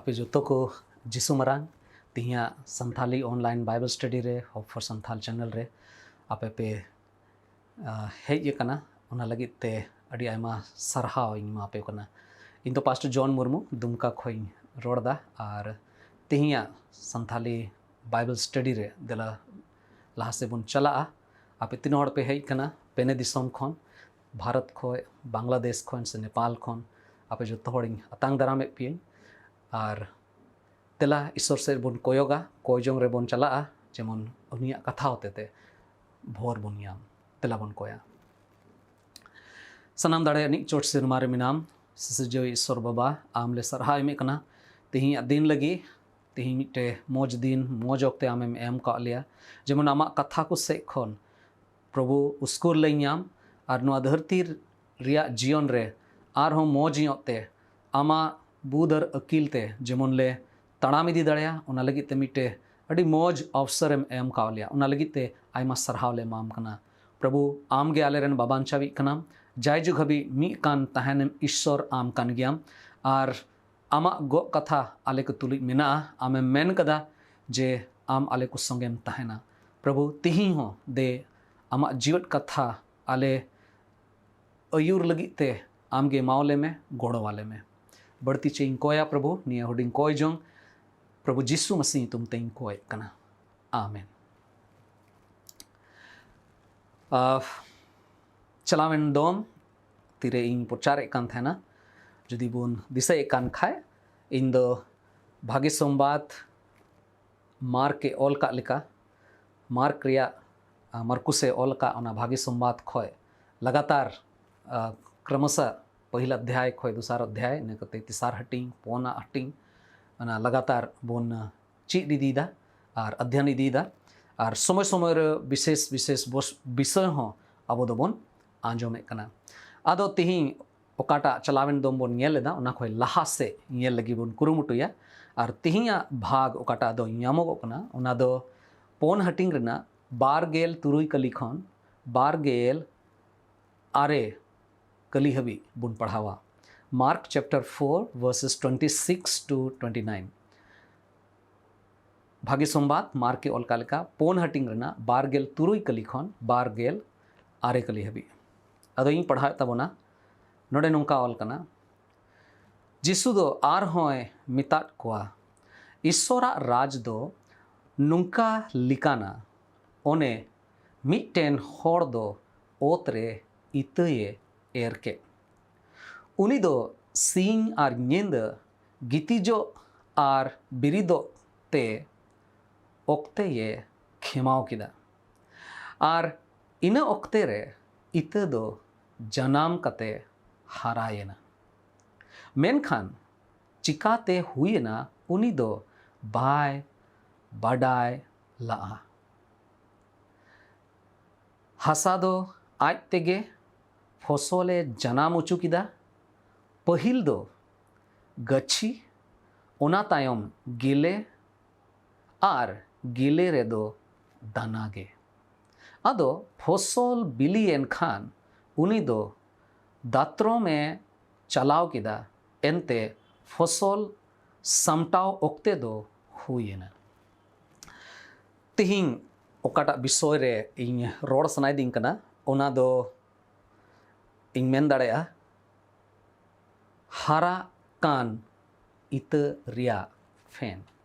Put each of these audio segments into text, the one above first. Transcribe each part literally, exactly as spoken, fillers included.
ᱟᱯᱮ ᱡᱚᱛᱚ ᱠᱚ ᱡᱤᱥᱩ ᱢᱟᱨᱟᱝ ᱛᱮᱦᱮᱧᱟᱜ ᱥᱟᱱᱛᱷᱟᱞᱤ online Bible study ᱨᱮ, Hope for Santhal channel ᱨᱮ ᱟᱯᱮ ᱯᱮ ᱦᱮᱡ ᱟᱠᱟᱱᱟ, ᱚᱱᱟ ᱞᱟᱹᱜᱤᱫ ᱛᱮ ᱟᱹᱰᱤ ᱟᱭᱢᱟ ᱥᱟᱨᱦᱟᱣ ᱤᱧ ᱮᱢᱟ ᱯᱮ ᱠᱟᱱᱟ᱾ ᱤᱧ ᱫᱚ ᱯᱟᱥᱴᱚᱨ ᱡᱚᱱ ᱢᱩᱨᱢᱩ, ᱫᱩᱢᱠᱟ ᱠᱷᱚᱱ ᱤᱧ ᱨᱚᱲ ᱮᱫᱟ᱾ ᱟᱨ ᱛᱮᱦᱮᱧᱟᱜ ᱥᱟᱱᱛᱷᱟᱞᱤ Bible study ᱨᱮ ᱫᱮᱞᱟ ᱞᱟᱦᱟ ᱥᱮᱫ ᱵᱚᱱ ᱪᱟᱞᱟᱜᱼᱟ᱾ ᱟᱯᱮ ᱛᱤᱱᱟᱹᱜ ᱦᱚᱲ ᱯᱮ ᱦᱮᱡ ᱟᱠᱟᱱᱟ ᱯᱮᱱᱮ ᱫᱤᱥᱚᱢ ᱠᱷᱚᱱ, ᱵᱷᱟᱨᱚᱛ ᱠᱷᱚᱱ, ᱵᱟᱝᱞᱟᱫᱮᱥ ᱠᱷᱚᱱ ᱥᱮ ᱱᱮᱯᱟᱞ ᱠᱷᱚᱱ, ᱟᱯᱮ ᱡᱚᱛᱚ ᱦᱚᱲᱤᱧ ᱟᱛᱟᱝ ᱫᱟᱨᱟᱢᱮᱫ ᱯᱮᱭᱟᱹᱧ᱾ ᱟᱨ ᱫᱮᱞᱟ ᱤᱥᱚᱨ ᱥᱮᱫ ᱵᱚᱱ ᱠᱚᱭᱚᱜᱟ, ᱠᱚᱭ ᱡᱚᱝ ᱨᱮᱵᱚᱱ ᱪᱟᱞᱟᱜᱼᱟ, ᱡᱮᱢᱚᱱ ᱩᱱᱤᱭᱟᱜ ᱠᱟᱛᱷᱟ ᱦᱚᱛᱮᱛᱮ ᱵᱷᱳᱨ ᱵᱚᱱ ᱧᱟᱢ᱾ ᱫᱮᱞᱟ ᱵᱚᱱ ᱠᱚᱭᱟ᱾ ᱥᱟᱱᱟᱢ ᱫᱟᱲᱮᱭᱟᱱᱤᱡ ᱪᱚᱴ ᱥᱮᱨᱢᱟ ᱨᱮ ᱢᱮᱱᱟᱢ, ᱥᱤᱥᱤᱨᱡᱟᱹᱣᱤᱡ ᱤᱥᱚᱨ ᱵᱟᱵᱟ, ᱟᱢ ᱞᱮ ᱥᱟᱨᱦᱟᱣ ᱮᱢᱮᱫ ᱠᱟᱱᱟ ᱛᱮᱦᱮᱧᱟᱜ ᱫᱤᱱ ᱞᱟᱹᱜᱤᱫ᱾ ᱛᱮᱦᱮᱧ ᱢᱤᱫᱴᱮᱡ ᱢᱚᱡᱽ ᱫᱤᱱ, ᱢᱚᱡᱽ ᱚᱠᱛᱮ ᱟᱢᱮᱢ ᱮᱢ ᱠᱟᱜ ᱞᱮᱭᱟ, ᱡᱮᱢᱚᱱ ᱟᱢᱟᱜ ᱠᱟᱛᱷᱟ ᱠᱚ ᱥᱮᱫ ᱠᱷᱚᱱ ᱯᱨᱚᱵᱷᱩ ᱩᱥᱠᱩᱨ ᱞᱮ ᱧᱟᱢ ᱟᱨ ᱱᱚᱣᱟ ᱫᱷᱟᱹᱨᱛᱤ ᱨᱮᱭᱟᱜ ᱡᱤᱭᱚᱱ ᱨᱮ ᱟᱨᱦᱚᱸ ᱢᱚᱡᱽ ᱧᱚᱜ ᱛᱮ ᱟᱢᱟᱜ ᱵᱩᱫᱷ ᱟᱨ ᱟᱹᱠᱤᱞ ᱛᱮ ᱡᱮᱢᱚᱱ ᱞᱮ ᱛᱟᱲᱟᱢ ᱤᱫᱤ ᱫᱟᱲᱮᱭᱟᱜ, ᱚᱱᱟ ᱞᱟᱹᱜᱤᱫ ᱛᱮ ᱢᱤᱫᱴᱮᱡ ᱟᱹᱰᱤ ᱢᱚᱡᱽ ᱚᱯᱥᱚᱨ ᱮᱢ ᱮᱢ ᱠᱟᱣ ᱞᱮᱭᱟ, ᱚᱱᱟ ᱞᱟᱹᱜᱤᱫ ᱛᱮ ᱟᱭᱢᱟ ᱥᱟᱨᱦᱟᱣ ᱞᱮ ᱮᱢᱟᱢ ᱠᱟᱱᱟ᱾ ᱯᱨᱚᱵᱷᱩ, ᱟᱢ ᱜᱮ ᱟᱞᱮ ᱨᱮᱱ ᱵᱟᱵᱟᱧᱪᱟᱣᱤᱡ ᱠᱟᱱᱟᱢ, ᱡᱟᱭᱡᱩᱜᱽ ᱦᱟᱹᱵᱤᱡ ᱢᱤᱫ ᱠᱟᱱ ᱛᱟᱦᱮᱱᱮᱢ ᱤᱥᱥᱚᱨ ᱟᱢ ᱠᱟᱱ ᱜᱮᱭᱟᱢ, ᱟᱨ ᱟᱢᱟᱜ ᱜᱚᱜ ᱠᱟᱛᱷᱟ ᱟᱞᱮ ᱠᱚ ᱛᱩᱞᱩᱡ ᱢᱮᱱᱟᱜᱼᱟ᱾ ᱟᱢᱮᱢ ᱢᱮᱱ ᱠᱟᱫᱟ ᱡᱮ ᱟᱢ ᱟᱞᱮ ᱠᱚ ᱥᱚᱸᱜᱮᱢ ᱛᱟᱦᱮᱱᱟ᱾ ᱯᱨᱚᱵᱷᱩ, ᱛᱤᱦᱤᱧ ᱦᱚᱸ ᱫᱮ ᱟᱢᱟᱜ ᱡᱤᱣᱮᱫ ᱠᱟᱛᱷᱟ ᱟᱞᱮ ᱟᱹᱭᱩᱨ ᱞᱟᱹᱜᱤᱫ ᱛᱮ ᱟᱢᱜᱮ ᱮᱢᱟᱣᱟᱞᱮ ᱢᱮ, ᱜᱚᱲᱚᱣᱟᱞᱮ ᱢᱮ᱾ ᱵᱟᱹᱲᱛᱤ ᱪᱮᱫ ᱤᱧ ᱠᱚᱭᱟ ᱯᱨᱚᱵᱷᱩ, ᱱᱤᱭᱟᱹ ᱦᱩᱰᱤᱧ ᱠᱚᱭ ᱡᱚᱝ ᱯᱨᱚᱵᱷᱩ ᱡᱤᱥᱩ ᱢᱟᱥᱤ ᱧᱩᱛᱩᱢ ᱛᱮᱧ ᱠᱚᱭᱮᱫ ᱠᱟᱱᱟ᱾ ᱟᱢᱮᱱ᱾ ᱟᱦ, ᱪᱟᱞᱟᱣᱮᱱ ᱫᱚᱢ ᱛᱤᱨᱮ ᱤᱧ ᱯᱨᱚᱪᱟᱨᱮᱫ ᱠᱟᱱ ᱛᱟᱦᱮᱱᱟ, ᱡᱩᱫᱤ ᱵᱚᱱ ᱫᱤᱥᱟᱹᱭᱮᱫ ᱠᱟᱱ ᱠᱷᱟᱡ, ᱤᱧ ᱫᱚ ᱵᱷᱟᱜᱮ ᱥᱚᱢᱵᱟᱫ ᱢᱟᱨᱠ ᱮ ᱚᱞ ᱠᱟᱜ ᱞᱮᱠᱟ, ᱢᱟᱨᱠ ᱨᱮᱭᱟᱜ, ᱟ, ᱢᱟᱨᱠᱩᱥ ᱮ ᱚᱞ ᱠᱟᱜ ᱚᱱᱟ ᱵᱷᱟᱜᱮ ᱥᱚᱢᱵᱟᱫ ᱠᱷᱚᱡ ᱞᱟᱜᱟᱛᱟᱨ, ᱟ, ᱠᱨᱚᱢᱚᱥᱚ ᱯᱟᱹᱦᱤᱞ ᱚᱫᱷᱭᱟᱭ ᱠᱷᱚᱡ ᱫᱚᱥᱟᱨ ᱚᱫᱷᱭᱟᱭ, ᱤᱱᱟᱹ ᱠᱟᱛᱮ ᱛᱮᱥᱟᱨ ᱦᱟᱹᱴᱤᱧ, ᱯᱩᱱᱟᱜ ᱦᱟᱹᱴᱤᱧ, ᱚᱱᱟ ᱞᱟᱜᱟᱛᱟᱨ ᱵᱚᱱ, ᱟ, ᱪᱮᱫ ᱤᱫᱤᱭᱮᱫᱟ ᱟᱨ ᱚᱫᱷᱭᱚᱱ ᱤᱫᱤᱭᱮᱫᱟ᱾ ᱟᱨ ᱥᱚᱢᱚᱭ ᱥᱚᱢᱚᱭ ᱨᱮ ᱵᱤᱥᱮᱥ ᱵᱤᱥᱮᱥ ᱵᱚᱥ-, ᱵᱤᱥᱚᱭ ᱦᱚᱸ ᱟᱵᱚ ᱫᱚᱵᱚᱱ ᱟᱸᱡᱚᱢᱮᱫ ᱠᱟᱱᱟ᱾ ᱟᱫᱚ ᱛᱤᱦᱤᱧ ᱚᱠᱟᱴᱟᱜ ᱪᱟᱞᱟᱣᱮᱱ ᱫᱚᱢ ᱵᱚᱱ ᱧᱮᱞ ᱞᱮᱫᱟ, ᱚᱱᱟ ᱠᱷᱚᱱ ᱞᱟᱦᱟ ᱥᱮᱫ ᱧᱮᱞ ᱞᱟᱹᱜᱤᱫ ᱵᱚᱱ ᱠᱩᱨᱩᱢᱩᱴᱩᱭᱟ᱾ ᱟᱨ ᱛᱤᱦᱤᱧᱟᱜ ᱵᱷᱟᱜᱽ ᱚᱠᱟᱴᱟᱜ ᱫᱚ ᱧᱟᱢᱚᱜᱚᱜ ᱠᱟᱱᱟ, ᱚᱱᱟ ᱫᱚ ᱯᱩᱱ ᱦᱟᱹᱴᱤᱧ ᱨᱮᱱᱟᱜ ᱵᱟᱨ ᱜᱮᱞ ᱛᱩᱨᱩᱭ ᱠᱟᱹᱞᱤ ᱠᱷᱚᱱ ᱵᱟᱨ ᱜᱮᱞ ᱟᱨᱮ ᱠᱟᱹᱞᱤ ᱦᱟᱹᱵᱤᱡ ᱵᱚᱱ ᱯᱟᱲᱦᱟᱣᱟ᱾ Mark chapter four, verses twenty six to twenty nine. ᱵᱷᱟᱹᱜᱤ ᱥᱚᱢᱵᱟᱫ ᱢᱟᱨᱠ ᱮ ᱚᱞ ᱠᱟᱜ ᱞᱮᱠᱟ, ᱯᱩᱱ ᱦᱟᱹᱴᱤᱧ ᱨᱮᱱᱟᱜ ᱵᱟᱨ ᱜᱮᱞ ᱛᱩᱨᱩᱭ ᱠᱟᱹᱞᱤ ᱠᱷᱚᱱ ᱵᱟᱨ ᱜᱮᱞ ᱟᱨᱮ ᱠᱟᱹᱞᱤ ᱦᱟᱹᱵᱤᱡ᱾ ᱟᱫᱚ ᱤᱧ ᱯᱟᱲᱦᱟᱣᱮᱫ ᱛᱟᱵᱚᱱᱟ᱾ ᱱᱚᱰᱮ ᱱᱚᱝᱠᱟ ᱚᱞ ᱠᱟᱱᱟ, ᱡᱤᱥᱩ ᱫᱚ ᱟᱨᱦᱚᱸᱭ ᱢᱮᱛᱟᱫ ᱠᱚᱣᱟ, ᱤᱥᱥᱚᱨᱟᱜ ᱨᱟᱡᱽ ᱫᱚ ᱱᱚᱝᱠᱟ ᱞᱮᱠᱟᱱᱟ, ᱚᱱᱮ ᱢᱤᱫᱴᱮᱱ ᱦᱚᱲ ᱫᱚ ᱚᱛ ᱨᱮ ᱤᱛᱟᱹᱭᱮ ᱮᱨ ᱠᱮᱫ᱾ ᱩᱱᱤ ᱫᱚ ᱥᱤᱧ ᱟᱨ ᱧᱤᱫᱟᱹ ᱜᱤᱛᱤᱡᱚᱜ ᱟᱨ ᱵᱤᱨᱤᱫᱚᱜ ᱛᱮ ᱚᱠᱛᱮᱭᱮ ᱠᱷᱮᱢᱟᱣ ᱠᱮᱫᱟ᱾ ᱟᱨ ᱤᱱᱟᱹ ᱚᱠᱛᱮ ᱨᱮ ᱤᱛᱟᱹ ᱫᱚ ᱡᱟᱱᱟᱢ ᱠᱟᱛᱮ ᱦᱟᱨᱟᱭᱮᱱᱟ᱾ ᱢᱮᱱᱠᱷᱟᱱ ᱪᱤᱠᱟᱛᱮ ᱦᱩᱭᱮᱱᱟ, ᱩᱱᱤ ᱫᱚ ᱵᱟᱭ ᱵᱟᱰᱟᱭ ᱞᱟᱜᱼᱟ᱾ ᱦᱟᱥᱟ ᱫᱚ ᱟᱡ ᱛᱮᱜᱮ ᱯᱷᱚᱥᱚᱞᱮ ᱡᱟᱱᱟᱢ ᱦᱚᱪᱚ ᱠᱮᱫᱟ᱾ ᱯᱟᱹᱦᱤᱞ ᱫᱚ ᱜᱟᱹᱪᱷᱤ, ᱚᱱᱟ ᱛᱟᱭᱚᱢ ᱜᱮᱞᱮ, ᱟᱨ ᱜᱮᱞᱮ ᱨᱮᱫᱚ ᱫᱟᱱᱟ ᱜᱮ᱾ ᱟᱫᱚ ᱯᱷᱚᱥᱚᱞ ᱵᱤᱞᱤᱭᱮᱱ ᱠᱷᱟᱱ ᱩᱱᱤ ᱫᱚ ᱫᱟᱛᱨᱚᱢᱮ ᱪᱟᱞᱟᱣ ᱠᱮᱫᱟ, ᱮᱱᱛᱮ ᱯᱷᱚᱥᱚᱞ ᱥᱟᱢᱴᱟᱣ ᱚᱠᱛᱮ ᱫᱚ ᱦᱩᱭᱮᱱᱟ᱾ ᱛᱮᱦᱮᱧ ᱚᱠᱟᱴᱟᱜ ᱵᱤᱥᱚᱭ ᱨᱮ ᱤᱧ ᱨᱚᱲ ᱥᱟᱱᱟᱭᱮᱫᱤᱧ ᱠᱟᱱᱟ, ᱚᱱᱟ ᱫᱚ ᱤᱧ ᱢᱮᱱ ᱫᱟᱲᱮᱭᱟᱜᱼᱟ, ᱦᱟᱨᱟᱜ ᱠᱟᱱ ᱤᱛᱟᱹ ᱨᱮᱭᱟᱜ ᱯᱷᱮᱱ᱾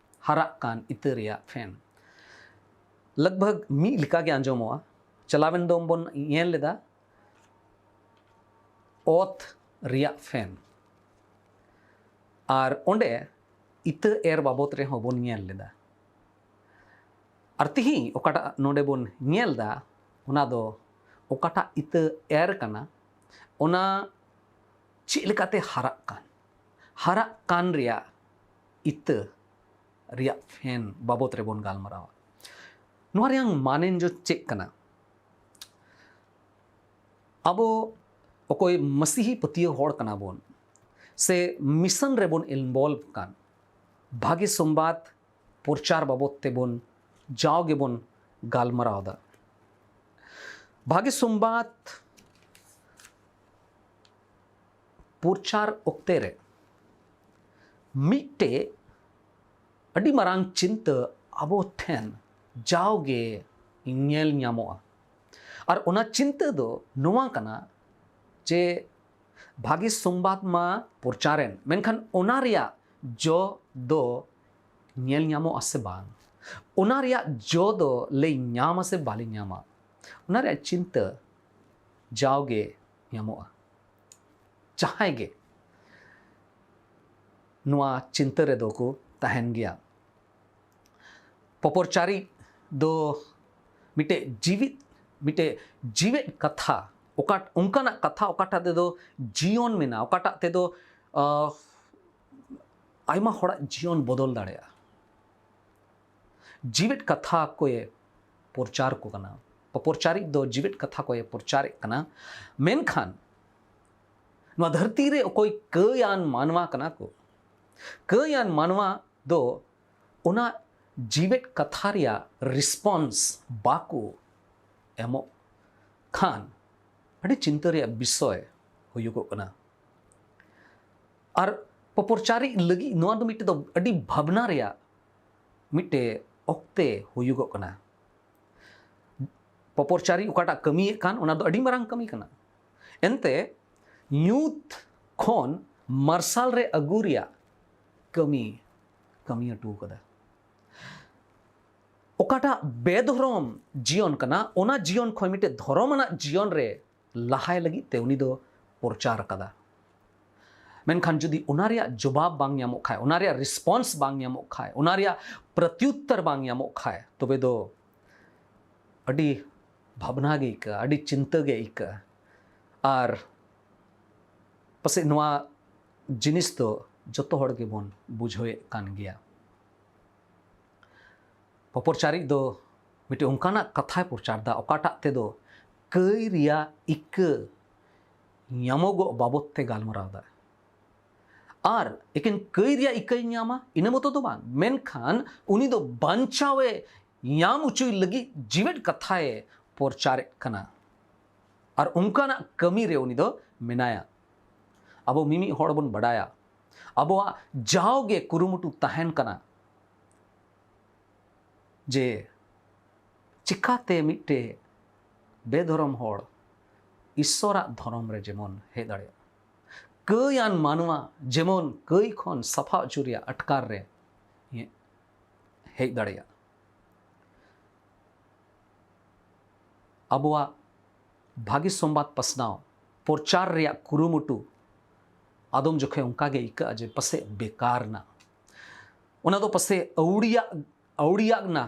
ᱦᱟᱨᱟᱜ ᱠᱟᱱ ᱤᱛᱟᱹ ᱨᱮᱭᱟᱜ ᱯᱷᱮᱱ᱾ ᱞᱟᱜᱽᱵᱷᱟᱜᱽ ᱢᱤᱫ ᱞᱮᱠᱟᱜᱮ ᱟᱸᱡᱚᱢᱚᱜᱼᱟ᱾ ᱪᱟᱞᱟᱣᱮᱱ ᱫᱚᱢ ᱵᱚᱱ ᱧᱮᱞ ᱞᱮᱫᱟ ᱚᱛ ᱨᱮᱭᱟᱜ ᱯᱷᱮᱱ, ᱟᱨ ᱚᱸᱰᱮ ᱤᱛᱟᱹ ᱮᱨ ᱵᱟᱵᱚᱛ ᱨᱮᱦᱚᱸ ᱵᱚᱱ ᱧᱮᱞ ᱞᱮᱫᱟ᱾ ᱟᱨ ᱛᱤᱦᱤᱧ ᱚᱠᱟᱴᱟᱜ ᱱᱚᱰᱮ ᱵᱚᱱ ᱧᱮᱞ ᱮᱫᱟ, ᱚᱱᱟ ᱫᱚ ᱚᱠᱟᱴᱟᱜ ᱤᱛᱟᱹ ᱮᱨ ᱠᱟᱱᱟ, ᱚᱱᱟ ᱪᱮᱫ ᱞᱮᱠᱟᱛᱮ ᱦᱟᱨᱟᱜ ᱠᱟᱱ, ᱦᱟᱨᱟᱜ ᱠᱟᱱ ᱨᱮᱭᱟᱜ ᱤᱛᱟᱹ ᱨᱮᱭᱟᱜ ᱯᱷᱮᱱ ᱵᱟᱵᱚᱛ ᱨᱮᱵᱚᱱ ᱜᱟᱞᱢᱟᱨᱟᱣᱟ᱾ ᱱᱚᱣᱟ ᱨᱮᱭᱟᱝ ᱢᱟᱱᱮ ᱫᱚ ᱪᱮᱫ ᱠᱟᱱᱟ? ᱟᱵᱚ ᱚᱠᱚᱭ ᱢᱟᱥᱤᱦᱤ ᱯᱟᱹᱛᱭᱟᱹᱣ ᱦᱚᱲ ᱠᱟᱱᱟ ᱵᱚᱱ ᱥᱮ ᱢᱤᱥᱚᱱ ᱨᱮᱵᱚᱱ ᱤᱱᱵᱚᱞᱵᱷ ᱠᱟᱱ, ᱵᱷᱟᱜᱮ ᱥᱚᱢᱵᱟᱫ ᱯᱨᱚᱪᱟᱨ ᱵᱟᱵᱚᱛ ᱛᱮᱵᱚᱱ ᱡᱟᱣ ᱜᱮᱵᱚᱱ ᱜᱟᱞᱢᱟᱨᱟᱣ ᱮᱫᱟ᱾ ᱵᱷᱟᱜᱮ ᱥᱚᱢᱵᱟᱫ ᱯᱨᱚᱪᱟᱨ ᱚᱠᱛᱮ ᱨᱮ ᱢᱤᱫᱴᱮᱡ ᱟᱹᱰᱤ ᱢᱟᱨᱟᱝ ᱪᱤᱱᱛᱟᱹ ᱟᱵᱚ ᱴᱷᱮᱱ ᱡᱟᱣᱜᱮ ᱧᱮᱞ ᱧᱟᱢᱚᱜᱼᱟ᱾ ᱟᱨ ᱚᱱᱟ ᱪᱤᱱᱛᱟᱹ ᱫᱚ ᱱᱚᱣᱟ ᱠᱟᱱᱟ ᱡᱮ ᱵᱷᱟᱜᱮ ᱥᱚᱢᱵᱟᱫ ᱢᱟ ᱯᱨᱚᱪᱟᱨᱮᱱ, ᱢᱮᱱᱠᱷᱟᱱ ᱚᱱᱟ ᱨᱮᱭᱟᱜ ᱡᱚ ᱫᱚ ᱧᱮᱞ ᱧᱟᱢᱚᱜᱼᱟ ᱥᱮ ᱵᱟᱝ, ᱚᱱᱟ ᱨᱮᱭᱟᱜ ᱡᱚ ᱫᱚ ᱞᱮ ᱧᱟᱢᱟ ᱥᱮ ᱵᱟᱞᱮ ᱧᱟᱢᱟ, ᱚᱱᱟ ᱨᱮᱭᱟᱜ ᱪᱤᱱᱛᱟᱹ ᱡᱟᱣᱜᱮ ᱧᱟᱢᱚᱜᱼᱟ᱾ ᱡᱟᱦᱟᱸᱭ ᱜᱮ ᱱᱚᱣᱟ ᱪᱤᱱᱛᱟᱹ ᱨᱮᱫᱚ ᱠᱚ ᱛᱟᱦᱮᱱ ᱜᱮᱭᱟ᱾ ᱯᱚᱯᱚᱨᱪᱟᱨᱤ ᱫᱚ ᱢᱤᱫᱴᱮᱡ ᱡᱤᱣᱤᱫ, ᱢᱤᱫᱴᱮᱡ ᱡᱤᱣᱮᱫ ᱠᱟᱛᱷᱟ, ᱚᱠᱟ, ᱚᱱᱠᱟᱱᱟᱜ ᱠᱟᱛᱷᱟ ᱚᱠᱟᱴᱟᱜ ᱛᱮᱫᱚ ᱡᱤᱭᱚᱱ ᱢᱮᱱᱟᱜᱼᱟ, ᱚᱠᱟᱴᱟᱜ ᱛᱮᱫᱚ, ᱟᱦ, ᱟᱭᱢᱟ ᱦᱚᱲᱟᱜ ᱡᱤᱭᱚᱱ ᱵᱚᱫᱚᱞ ᱫᱟᱲᱮᱭᱟᱜᱼᱟ᱾ ᱡᱤᱣᱮᱫ ᱠᱟᱛᱷᱟ ᱠᱚᱭᱮ ᱯᱨᱚᱪᱟᱨ ᱠᱚ ᱠᱟᱱᱟ, ᱯᱚᱯᱚᱨᱪᱟᱨᱤᱡ ᱫᱚ ᱡᱤᱣᱮᱫ ᱠᱟᱛᱷᱟ ᱠᱚᱭ ᱯᱚᱨᱪᱟᱨᱮᱫ ᱠᱟᱱᱟ, ᱢᱮᱱᱠᱷᱟᱱ ᱱᱚᱣᱟ ᱫᱷᱟᱹᱨᱛᱤ ᱨᱮ ᱚᱠᱚᱭ ᱠᱟᱹᱭᱟᱱ ᱢᱟᱱᱣᱟ ᱠᱟᱱᱟ ᱠᱚ, ᱠᱟᱹᱭᱟᱱ ᱢᱟᱱᱣᱟ ᱫᱚ ᱚᱱᱟ ᱡᱤᱣᱮᱫ ᱠᱟᱛᱷᱟ ᱨᱮᱭᱟᱜ ᱨᱮᱥᱯᱚᱱᱥ ᱵᱟᱠᱚ ᱮᱢᱚᱜ ᱠᱷᱟᱱ ᱟᱹᱰᱤ ᱪᱤᱱᱛᱟᱹ ᱨᱮᱭᱟᱜ ᱵᱤᱥᱚᱭ ᱦᱩᱭᱩᱜᱚᱜ ᱠᱟᱱᱟ᱾ ᱟᱨ ᱯᱚᱯᱚᱨᱪᱟᱨᱤᱡ ᱞᱟᱹᱜᱤᱫ ᱱᱚᱣᱟ ᱫᱚ ᱢᱤᱫᱴᱮᱡ ᱫᱚ ᱟᱹᱰᱤ ᱵᱷᱟᱵᱽᱱᱟ ᱨᱮᱭᱟᱜ ᱢᱤᱫᱴᱮᱡ ᱚᱠᱛᱮ ᱦᱩᱭᱩᱜᱚᱜ ᱠᱟᱱᱟ᱾ ᱯᱚᱯᱚᱨᱪᱟᱨᱤ ᱚᱠᱟᱴᱟᱜ ᱠᱟᱹᱢᱤᱭᱮᱫ ᱠᱟᱱ, ᱚᱱᱟ ᱫᱚ ᱟᱹᱰᱤ ᱢᱟᱨᱟᱝ ᱠᱟᱹᱢᱤ ᱠᱟᱱᱟ᱾ ᱮᱱᱛᱮ, ᱧᱩᱛ ᱠᱷᱚᱱ ᱢᱟᱨᱥᱟᱞ ᱨᱮ ᱟᱹᱜᱩ ᱨᱮᱭᱟᱜ ᱠᱟᱹᱢᱤ ᱠᱟᱹᱢᱤ ᱦᱚᱴᱚ ᱠᱟᱫᱟ᱾ ᱚᱠᱟᱴᱟᱜ ᱵᱮᱫᱷᱚᱨᱚᱢ ᱡᱤᱭᱚᱱ ᱠᱟᱱᱟ, ᱚᱱᱟ ᱡᱤᱭᱚᱱ ᱠᱷᱚᱱ ᱢᱤᱫᱴᱮᱡ ᱫᱷᱚᱨᱚᱢ ᱟᱱᱟᱜ ᱡᱤᱭᱚᱱ ᱨᱮ ᱞᱟᱦᱟᱭ ᱞᱟᱹᱜᱤᱫ ᱛᱮ ᱩᱱᱤ ᱫᱚ ᱯᱨᱚᱪᱟᱨ ᱟᱠᱟᱫᱟ᱾ ᱢᱮᱱᱠᱷᱟᱱ ᱡᱩᱫᱤ ᱚᱱᱟ ᱨᱮᱭᱟᱜ ᱡᱚᱵᱟᱵ ᱵᱟᱝ ᱧᱟᱢᱚᱜ ᱠᱷᱟᱡ, ᱚᱱᱟ ᱨᱮᱭᱟᱜ ᱨᱮᱥᱯᱚᱱᱥ ᱵᱟᱝ ᱧᱟᱢᱚᱜ ᱠᱷᱟᱡ, ᱚᱱᱟ ᱨᱮᱭᱟᱜ ᱯᱨᱚᱛᱭᱩᱛᱛᱚᱨ ᱵᱟᱝ ᱧᱟᱢᱚᱜ ᱠᱷᱟᱡ, ᱛᱚᱵᱮ ᱫᱚ ᱟᱹᱰᱤ ᱵᱷᱟᱵᱽᱱᱟ ᱜᱮ ᱟᱹᱭᱠᱟᱹᱜᱼᱟ, ᱟᱹᱰᱤ ᱪᱤᱱᱛᱟᱹ ᱜᱮ ᱟᱹᱭᱠᱟᱹᱜᱼᱟ᱾ ᱟᱨ ᱯᱟᱥᱮᱡ ᱱᱚᱣᱟ ᱡᱤᱱᱤᱥ ᱫᱚ ᱡᱚᱛᱚ ᱦᱚᱲ ᱜᱮᱵᱚᱱ ᱵᱩᱡᱷᱟᱹᱣᱮᱫ ᱠᱟᱱ ᱜᱮᱭᱟ᱾ ᱯᱚᱯᱚᱨᱪᱟᱨᱤᱡ ᱫᱚ ᱢᱤᱫᱴᱮᱱ ᱚᱱᱠᱟᱱᱟᱜ ᱠᱟᱛᱷᱟᱭ ᱯᱨᱚᱪᱟᱨ ᱮᱫᱟ, ᱚᱠᱟᱴᱟᱜ ᱛᱮᱫᱚ ᱠᱟᱹᱭ ᱨᱮᱭᱟᱜ ᱤᱠᱟᱹ ᱧᱟᱢᱚᱜᱚᱜ ᱵᱟᱵᱚᱛ ᱛᱮ ᱜᱟᱞᱢᱟᱨᱟᱣ ᱮᱫᱟ᱾ ᱟᱨ ᱮᱠᱮᱱ ᱠᱟᱹᱭ ᱨᱮᱭᱟᱜ ᱤᱠᱟᱹᱭ ᱧᱟᱢᱟ, ᱤᱱᱟᱹ ᱢᱚᱛᱚ ᱫᱚ ᱵᱟᱝ, ᱢᱮᱱᱠᱷᱟᱱ ᱩᱱᱤ ᱫᱚ ᱵᱟᱧᱪᱟᱣᱮ ᱧᱟᱢ ᱦᱚᱪᱚᱭ ᱞᱟᱹᱜᱤᱫ ᱡᱤᱣᱮᱫ ᱠᱟᱛᱷᱟᱭ ᱯᱨᱚᱪᱟᱨᱮᱫ ᱠᱟᱱᱟ᱾ ᱟᱨ ᱚᱱᱠᱟᱱᱟᱜ ᱠᱟᱹᱢᱤ ᱨᱮ ᱩᱱᱤ ᱫᱚ ᱢᱮᱱᱟᱭᱟ᱾ ᱟᱵᱚ ᱢᱤᱢᱤᱫ ᱦᱚᱲ ᱵᱚᱱ ᱵᱟᱰᱟᱭᱟ, ᱟᱵᱚᱣᱟᱜ ᱡᱟᱣᱜᱮ ᱠᱩᱨᱩᱢᱩᱴᱩ ᱛᱟᱦᱮᱱ ᱠᱟᱱᱟ ᱡᱮ ᱪᱤᱠᱟᱛᱮ ᱢᱤᱫᱴᱮᱡ ᱵᱮᱫᱷᱚᱨᱚᱢ ᱦᱚᱲ ᱤᱥᱥᱚᱨᱟᱜ ᱫᱷᱚᱨᱚᱢ ᱨᱮ ᱡᱮᱢᱚᱱ ᱦᱮᱡ ᱫᱟᱲᱮᱭᱟᱜ, ᱠᱟᱹᱭᱟᱱ ᱢᱟᱱᱣᱟ ᱡᱮᱢᱚᱱ ᱠᱟᱹᱭ ᱠᱷᱚᱱ ᱥᱟᱯᱷᱟ ᱚᱪᱚ ᱨᱮᱭᱟᱜ ᱟᱴᱠᱟᱨ ᱨᱮ ᱦᱮᱡ ᱫᱟᱲᱮᱭᱟᱜ᱾ ᱟᱵᱚᱣᱟᱜ ᱵᱷᱟᱹᱜᱤ ᱥᱚᱢᱵᱟᱫ ᱯᱟᱥᱱᱟᱣ, ᱯᱨᱚᱪᱟᱨ ᱨᱮᱭᱟᱜ ᱠᱩᱨᱩᱢᱩᱴᱩ ᱟᱫᱚᱢ ᱡᱚᱠᱷᱮᱡ ᱚᱱᱠᱟ ᱜᱮ ᱟᱹᱭᱠᱟᱹᱜᱼᱟ ᱡᱮ ᱯᱟᱥᱮᱡ ᱵᱮᱠᱟᱨ ᱱᱟ, ᱚᱱᱟ ᱫᱚ ᱯᱟᱥᱮᱡ ᱟᱹᱣᱲᱤᱭᱟᱜ, ᱟᱹᱣᱲᱤᱭᱟᱜ ᱱᱟ,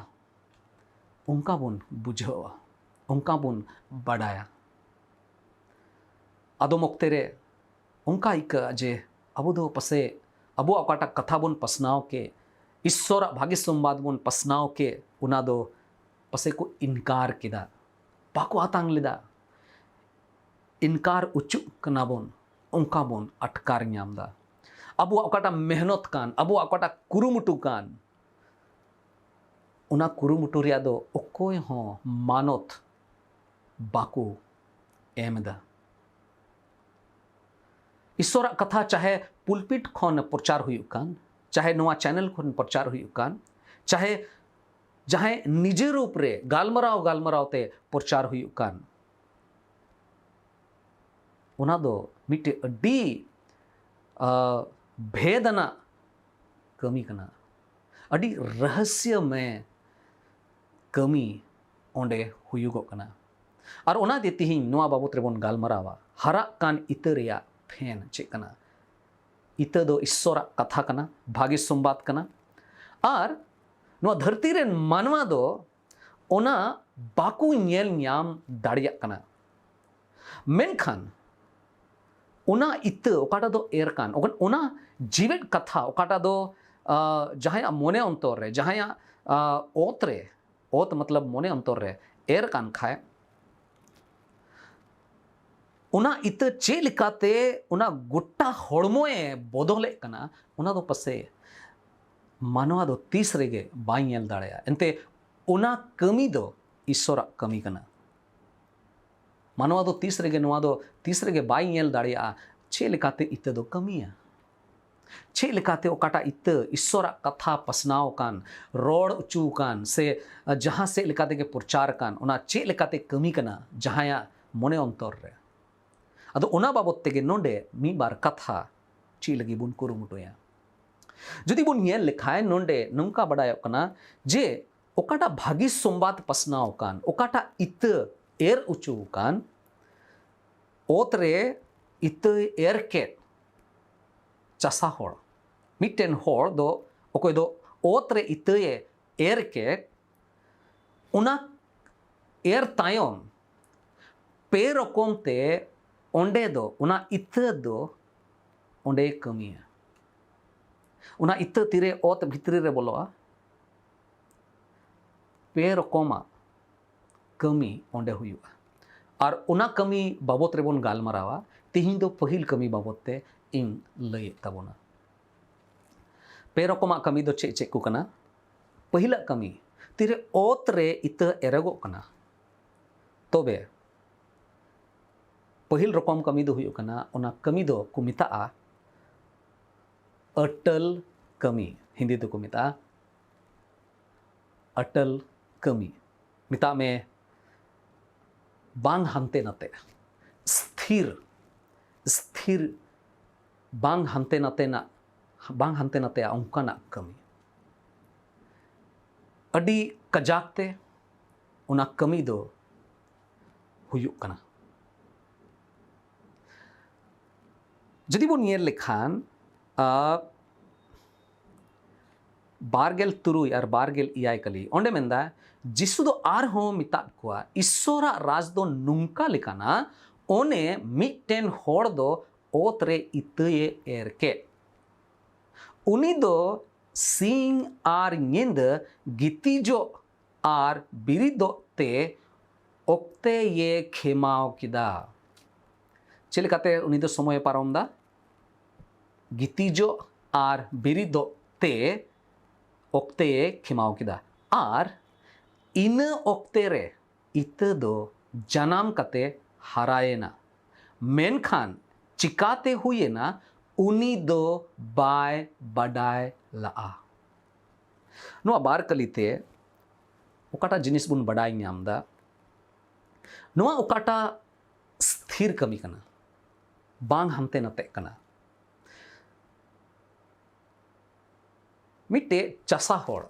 ᱚᱱᱠᱟ ᱵᱚᱱ ᱵᱩᱡᱷᱟᱹᱣᱟ, ᱚᱱᱠᱟ ᱵᱚᱱ ᱵᱟᱰᱟᱭᱟ᱾ ᱟᱫᱚᱢ ᱚᱠᱛᱮ ᱨᱮ ᱚᱱᱠᱟ ᱟᱹᱭᱠᱟᱹᱜᱼᱟ ᱡᱮ ᱟᱵᱚ ᱫᱚ ᱯᱟᱥᱮᱡ ᱟᱵᱚᱣᱟᱜ ᱚᱠᱟᱴᱟᱜ ᱠᱟᱛᱷᱟ ᱵᱚᱱ ᱯᱟᱥᱱᱟᱣ ᱠᱮ, ᱤᱥᱥᱚᱨᱟᱜ ᱵᱷᱟᱹᱜᱤ ᱥᱚᱢᱵᱟᱫ ᱵᱚᱱ ᱯᱟᱥᱱᱟᱣ ᱠᱮ, ᱚᱱᱟ ᱫᱚ ᱯᱟᱥᱮᱡ ᱠᱚ ᱤᱱᱠᱟᱨ ᱠᱮᱫᱟ᱾ ᱵᱟᱠᱚ ᱟᱛᱟᱝ ᱞᱮᱫᱟ᱾ ᱤᱱᱠᱟᱨ ᱚᱪᱚᱜ ᱠᱟᱱᱟ ᱵᱚᱱ, ᱚᱱᱠᱟ ᱵᱚᱱ ᱟᱴᱠᱟᱨ ᱧᱟᱢ ᱮᱫᱟ᱾ ᱟᱵᱚᱣᱟᱜ ᱚᱠᱟᱴᱟᱜ ᱢᱮᱦᱱᱚᱛ ᱠᱟᱱ, ᱟᱵᱚᱣᱟᱜ ᱚᱠᱟᱴᱟᱜ ᱠᱩᱨᱩᱢᱩᱴᱩ ᱠᱟᱱ, ᱚᱱᱟ ᱠᱩᱨᱩᱢᱩᱴᱩ ᱨᱮᱭᱟᱜ ᱫᱚ ᱚᱠᱚᱭ ᱦᱚᱸ ᱢᱟᱱᱚᱛ ᱵᱟᱠᱚ ᱮᱢ ᱮᱫᱟ᱾ ᱤᱥᱚᱨᱟᱜ ᱠᱟᱛᱷᱟ ᱪᱟᱦᱮ ᱯᱩᱞᱯᱤᱴ ᱠᱷᱚᱱ ᱯᱨᱚᱪᱟᱨ ᱦᱩᱭᱩᱜ ᱠᱟᱱ, ᱪᱟᱦᱮ ᱱᱚᱣᱟ ᱪᱮᱱᱮᱞ ᱠᱷᱚᱱ ᱯᱨᱚᱪᱟᱨ ᱦᱩᱭᱩᱜ ᱠᱟᱱ, ᱪᱟᱦᱮ ᱡᱟᱦᱟᱸᱭ ᱱᱤᱡᱮ ᱨᱩᱯ ᱨᱮ ᱜᱟᱞᱢᱟᱨᱟᱣ ᱜᱟᱞᱢᱟᱨᱟᱣ ᱛᱮ ᱯᱨᱚᱪᱟᱨ ᱦᱩᱭᱩᱜ ᱠᱟᱱ, ᱚᱱᱟ ᱫᱚ ᱢᱤᱫᱴᱮᱡ ᱟᱹᱰᱤ, ᱟ, ᱵᱷᱮᱫ ᱟᱱᱟᱜ ᱠᱟᱹᱢᱤ ᱠᱟᱱᱟ, ᱟᱹᱰᱤ ᱨᱚᱦᱚᱥᱭᱚᱢᱚᱭ ᱠᱟᱹᱢᱤ ᱚᱸᱰᱮ ᱦᱩᱭᱩᱜᱚᱜ ᱠᱟᱱᱟ᱾ ᱟᱨ ᱚᱱᱟᱛᱮ ᱛᱤᱦᱤᱧ ᱱᱚᱣᱟ ᱵᱟᱵᱚᱛ ᱨᱮᱵᱚᱱ ᱜᱟᱞᱢᱟᱨᱟᱣᱟ, ᱦᱟᱨᱟᱜ ᱠᱟᱱ ᱤᱛᱟᱹ ᱨᱮᱭᱟᱜ ᱯᱷᱮᱱ ᱪᱮᱫ ᱠᱟᱱᱟ? ᱤᱛᱟᱹ ᱫᱚ ᱤᱥᱥᱚᱨᱟᱜ ᱠᱟᱛᱷᱟ ᱠᱟᱱᱟ, ᱵᱷᱟᱜᱮ ᱥᱚᱢᱵᱟᱫ ᱠᱟᱱᱟ᱾ ᱟᱨ ᱱᱚᱣᱟ ᱫᱷᱟᱹᱨᱛᱤ ᱨᱮᱱ ᱢᱟᱱᱣᱟ ᱫᱚ ᱚᱱᱟ ᱵᱟᱠᱚ ᱧᱮᱞ ᱧᱟᱢ ᱫᱟᱲᱮᱭᱟᱜ ᱠᱟᱱᱟ᱾ ᱢᱮᱱᱠᱷᱟᱱ ᱚᱱᱟ ᱤᱛᱟᱹ ᱚᱠᱟᱴᱟᱜ ᱫᱚ ᱮᱨ ᱠᱟᱱ, ᱚᱠᱟ-, ᱚᱱᱟ ᱡᱤᱣᱮᱫ ᱠᱟᱛᱷᱟ ᱚᱠᱟᱴᱟᱜ ᱫᱚ, ᱟ, ᱡᱟᱦᱟᱸᱭᱟᱜ ᱢᱚᱱᱮ ᱚᱱᱛᱚᱨ ᱨᱮ, ᱡᱟᱦᱟᱸᱭᱟᱜ, ᱟ, ᱚᱛ ᱨᱮ, ᱚᱛ ᱢᱚᱛᱞᱚᱵ ᱢᱚᱱᱮ ᱚᱱᱛᱚᱨ ᱨᱮ ᱮᱨ ᱠᱟᱱ ᱠᱷᱟᱡ, ᱚᱱᱟ ᱤᱛᱟᱹ ᱪᱮᱫ ᱞᱮᱠᱟᱛᱮ ᱚᱱᱟ ᱜᱚᱴᱟ ᱦᱚᱲᱢᱚᱭ ᱵᱚᱫᱚᱞᱮᱫ ᱠᱟᱱᱟ, ᱚᱱᱟ ᱫᱚ ᱯᱟᱥᱮ ᱢᱟᱱᱣᱟ ᱫᱚ ᱛᱤᱥ ᱨᱮᱜᱮ ᱵᱟᱭ ᱧᱮᱞ ᱫᱟᱲᱮᱭᱟᱜᱼᱟ᱾ ᱮᱱᱛᱮ ᱚᱱᱟ ᱠᱟᱹᱢᱤ ᱫᱚ ᱤᱥᱥᱚᱨᱟᱜ ᱠᱟᱹᱢᱤ ᱠᱟᱱᱟ᱾ ᱢᱟᱱᱣᱟ ᱫᱚ ᱛᱤᱥ ᱨᱮᱜᱮ, ᱱᱚᱣᱟ ᱫᱚ ᱛᱤᱥ ᱨᱮᱜᱮ ᱵᱟᱭ ᱧᱮᱞ ᱫᱟᱲᱮᱭᱟᱜᱼᱟ ᱪᱮᱫ ᱞᱮᱠᱟᱛᱮ ᱤᱛᱟᱹ ᱫᱚ ᱠᱟᱹᱢᱤᱭᱟ᱾ ᱪᱮᱫ ᱞᱮᱠᱟᱛᱮ ᱚᱠᱟᱴᱟᱜ ᱤᱛᱟᱹ ᱤᱥᱥᱚᱨᱟᱜ ᱠᱟᱛᱷᱟ ᱯᱟᱥᱱᱟᱣ ᱟᱠᱟᱱ, ᱨᱚᱲ ᱚᱪᱚ ᱟᱠᱟᱱ, ᱥᱮ ᱡᱟᱦᱟᱸ ᱥᱮᱫ ᱞᱮᱠᱟ ᱛᱮᱜᱮ ᱯᱨᱚᱪᱟᱨ ᱟᱠᱟᱱ, ᱚᱱᱟ ᱪᱮᱫ ᱞᱮᱠᱟᱛᱮ ᱠᱟᱹᱢᱤ ᱠᱟᱱᱟ ᱡᱟᱦᱟᱸᱭᱟᱜ ᱢᱚᱱᱮ ᱚᱱᱛᱚᱨ ᱨᱮ᱾ ᱟᱫᱚ ᱚᱱᱟ ᱵᱟᱵᱚᱛ ᱛᱮᱜᱮ ᱱᱚᱰᱮ ᱢᱤᱫ ᱵᱟᱨ ᱠᱟᱛᱷᱟ ᱪᱮᱫ ᱞᱟᱹᱜᱤᱫ ᱵᱚᱱ ᱠᱩᱨᱩᱢᱩᱴᱩᱭᱟ᱾ ᱡᱩᱫᱤ ᱵᱚᱱ ᱧᱮᱞ ᱞᱮᱠᱷᱟᱱ, ᱱᱚᱰᱮ ᱱᱚᱝᱠᱟ ᱵᱟᱰᱟᱭᱚᱜ ᱠᱟᱱᱟ ᱡᱮ ᱚᱠᱟᱴᱟᱜ ᱵᱷᱟᱹᱜᱤ ᱥᱚᱢᱵᱟᱫ ᱯᱟᱥᱱᱟᱣ ᱟᱠᱟᱱ, ᱚᱠᱟᱴᱟᱜ ᱤᱛᱟᱹ ᱮᱨ ᱚᱪᱚ ᱟᱠᱟᱱ, ᱚᱛ ᱨᱮ ᱤᱛᱟᱹᱭ ᱮᱨ ᱠᱮᱫ ᱪᱟᱥᱟ ᱦᱚᱲ, ᱢᱤᱫᱴᱮᱱ ᱦᱚᱲ ᱫᱚ, ᱚᱠᱚᱭ ᱫᱚ ᱚᱛ ᱨᱮ ᱤᱛᱟᱹᱭᱮ ᱮᱨ ᱠᱮᱫ, ᱚᱱᱟ ᱮᱨ ᱛᱟᱭᱚᱢ ᱯᱮ ᱨᱚᱠᱚᱢ ᱛᱮ ᱚᱸᱰᱮ ᱫᱚ, ᱚᱱᱟ ᱤᱛᱟᱹ ᱫᱚ ᱚᱸᱰᱮᱭ ᱠᱟᱹᱢᱤᱭᱟ᱾ ᱚᱱᱟ ᱤᱛᱟᱹ ᱛᱤᱨᱮ ᱚᱛ ᱵᱷᱤᱛᱨᱤ ᱨᱮ ᱵᱚᱞᱚᱜᱼᱟ, ᱯᱮ ᱨᱚᱠᱚᱢᱟᱜ ᱠᱟᱹᱢᱤ ᱚᱸᱰᱮ ᱦᱩᱭᱩᱜᱼᱟ᱾ ᱟᱨ ᱚᱱᱟ ᱠᱟᱹᱢᱤ ᱵᱟᱵᱚᱛ ᱨᱮᱵᱚᱱ ᱜᱟᱞᱢᱟᱨᱟᱣᱟ᱾ ᱛᱮᱦᱮᱧ ᱫᱚ ᱯᱟᱹᱦᱤᱞ ᱠᱟᱹᱢᱤ ᱵᱟᱵᱚᱛ ᱛᱮ ᱤᱧ ᱞᱟᱹᱭᱮᱫ ᱛᱟᱵᱚᱱᱟ᱾ ᱯᱮ ᱨᱚᱠᱚᱢᱟᱜ ᱠᱟᱹᱢᱤ ᱫᱚ ᱪᱮᱫ ᱪᱮᱫ ᱠᱚ ᱠᱟᱱᱟ? ᱯᱟᱹᱦᱤᱞᱟᱜ ᱠᱟᱹᱢᱤ, ᱛᱤᱨᱮ ᱚᱛ ᱨᱮ ᱤᱛᱟᱹ ᱮᱨᱚᱜᱚᱜ ᱠᱟᱱᱟ, ᱛᱚᱵᱮ ᱯᱟᱹᱦᱤᱞ ᱨᱚᱠᱚᱢ ᱠᱟᱹᱢᱤ ᱫᱚ ᱦᱩᱭᱩᱜ ᱠᱟᱱᱟ, ᱚᱱᱟ ᱠᱟᱹᱢᱤ ᱫᱚ ᱠᱚ ᱢᱮᱛᱟᱜᱼᱟ ᱟᱹᱴᱟᱹᱞ ᱠᱟᱹᱢᱤ᱾ ᱦᱤᱱᱫᱤ ᱫᱚᱠᱚ ᱢᱮᱛᱟᱜᱼᱟ ᱟᱹᱴᱟᱹᱞ ᱠᱟᱹᱢᱤ᱾ ᱢᱮᱛᱟᱜ ᱢᱮ ᱵᱟᱝ ᱦᱟᱱᱛᱮ ᱱᱟᱛᱮ, ᱥᱛᱷᱤᱨ, ᱥᱛᱷᱤᱨ, ᱵᱟᱝ ᱦᱟᱱᱛᱮ ᱱᱟᱛᱮᱱᱟᱜ, ᱵᱟᱝ ᱦᱟᱱᱛᱮ ᱱᱟᱛᱮᱜᱼᱟ ᱚᱱᱠᱟᱱᱟᱜ ᱠᱟᱹᱢᱤ᱾ ᱟᱹᱰᱤ ᱠᱟᱡᱟᱠ ᱛᱮ ᱚᱱᱟ ᱠᱟᱹᱢᱤ ᱫᱚ ᱦᱩᱭᱩᱜ ᱠᱟᱱᱟ᱾ ᱡᱩᱫᱤ ᱵᱚᱱ ᱧᱮᱞ ᱞᱮᱠᱷᱟᱱ, ᱟᱨ ᱵᱟᱨ ᱜᱮᱞ ᱛᱩᱨᱩᱭ ᱟᱨ ᱵᱟᱨ ᱜᱮᱞ ᱮᱭᱟᱭ ᱠᱟᱹᱞᱤ, ᱚᱸᱰᱮ ᱢᱮᱱᱫᱟ, ᱡᱤᱥᱩ ᱫᱚ ᱟᱨᱦᱚᱸ ᱢᱮᱛᱟᱫ ᱠᱚᱣᱟ, ᱤᱥᱥᱚᱨᱟᱜ ᱨᱟᱡᱽ ᱫᱚ ᱱᱚᱝᱠᱟ ᱞᱮᱠᱟᱱᱟ, ᱚᱱᱮ ᱢᱤᱫᱴᱮᱱ ᱦᱚᱲ ᱫᱚ ᱚᱛ ᱨᱮ ᱤᱛᱟᱹᱭᱮ ᱮᱨ ᱠᱮᱫ᱾ ᱩᱱᱤ ᱫᱚ ᱥᱤᱧ ᱟᱨ ᱧᱤᱫᱟᱹ ᱜᱤᱛᱤᱡᱚᱜ ᱟᱨ ᱵᱤᱨᱤᱫᱚᱜ ᱛᱮ ᱚᱠᱛᱮᱭᱮ ᱠᱷᱮᱢᱟᱣ ᱠᱮᱫᱟ᱾ ᱪᱮᱫ ᱞᱮᱠᱟᱛᱮ ᱩᱱᱤ ᱫᱚ ᱥᱚᱢᱚᱭᱮ ᱯᱟᱨᱚᱢ ᱮᱫᱟ? ᱜᱤᱛᱤᱡᱚᱜ ᱟᱨ ᱵᱤᱨᱤᱫᱚᱜ ᱛᱮ ᱚᱠᱛᱮᱭᱮ ᱠᱷᱮᱢᱟᱣ ᱠᱮᱫᱟ᱾ ᱟᱨ ᱤᱱᱟᱹ ᱚᱠᱛᱮ ᱨᱮ ᱤᱛᱟᱹ ᱫᱚ ᱡᱟᱱᱟᱢ ᱠᱟᱛᱮ ᱦᱟᱨᱟᱭᱮᱱᱟ, ᱢᱮᱱᱠᱷᱟᱱ ᱪᱤᱠᱟᱛᱮ ᱦᱩᱭᱮᱱᱟ, ᱩᱱᱤ ᱫᱚ ᱵᱟᱭ ᱵᱟᱰᱟᱭ ᱞᱟᱜᱼᱟ᱾ ᱱᱚᱣᱟ ᱵᱟᱨ ᱠᱟᱹᱞᱤ ᱛᱮ ᱚᱠᱟᱴᱟᱜ ᱡᱤᱱᱤᱥ ᱵᱚᱱ ᱵᱟᱰᱟᱭ ᱧᱟᱢ ᱮᱫᱟ? ᱱᱚᱣᱟ ᱚᱠᱟᱴᱟᱜ ᱥᱛᱷᱤᱨ ᱠᱟᱹᱢᱤ ᱠᱟᱱᱟ, ᱵᱟᱝ ᱦᱟᱱᱛᱮ ᱱᱟᱛᱮᱜ ᱠᱟᱱᱟ᱾ ᱢᱤᱫᱴᱮᱡ ᱪᱟᱥᱟ ᱦᱚᱲ,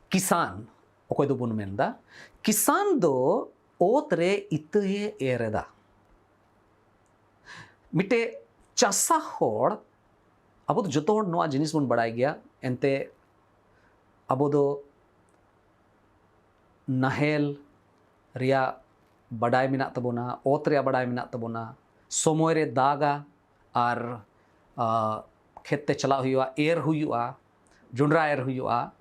ᱠᱤᱥᱟᱱ ᱚᱠᱚᱭ ᱫᱚᱵᱚᱱ ᱢᱮᱱᱫᱟ, ᱠᱤᱥᱟᱱ ᱫᱚ ᱚᱛ ᱨᱮ ᱤᱛᱟᱹᱭᱮ ᱮᱨ ᱮᱫᱟ᱾ ᱢᱤᱫᱴᱮᱡ ᱪᱟᱥᱟ ᱦᱚᱲ, ᱟᱵᱚ ᱫᱚ ᱡᱚᱛᱚ ᱦᱚᱲ ᱱᱚᱣᱟ ᱡᱤᱱᱤᱥ ᱵᱚᱱ ᱵᱟᱲᱟᱭ ᱜᱮᱭᱟ, ᱮᱱᱛᱮ ᱟᱵᱚ ᱫᱚ ᱱᱟᱦᱮᱞ ᱨᱮᱭᱟᱜ ᱵᱟᱰᱟᱭ ᱢᱮᱱᱟᱜ ᱛᱟᱵᱚᱱᱟ, ᱚᱛ ᱨᱮᱭᱟᱜ ᱵᱟᱰᱟᱭ ᱢᱮᱱᱟᱜ ᱛᱟᱵᱚᱱᱟ, ᱥᱚᱢᱚᱭ ᱨᱮ ᱫᱟᱜᱟ ᱟᱨ, ᱟ, ᱠᱷᱮᱛ ᱛᱮ ᱪᱟᱞᱟᱜ ᱦᱩᱭᱩᱜᱼᱟ, ᱮᱨ ᱦᱩᱭᱩᱜᱼᱟ, ᱡᱚᱸᱰᱨᱟ ᱮᱨ ᱦᱩᱭᱩᱜᱼᱟ,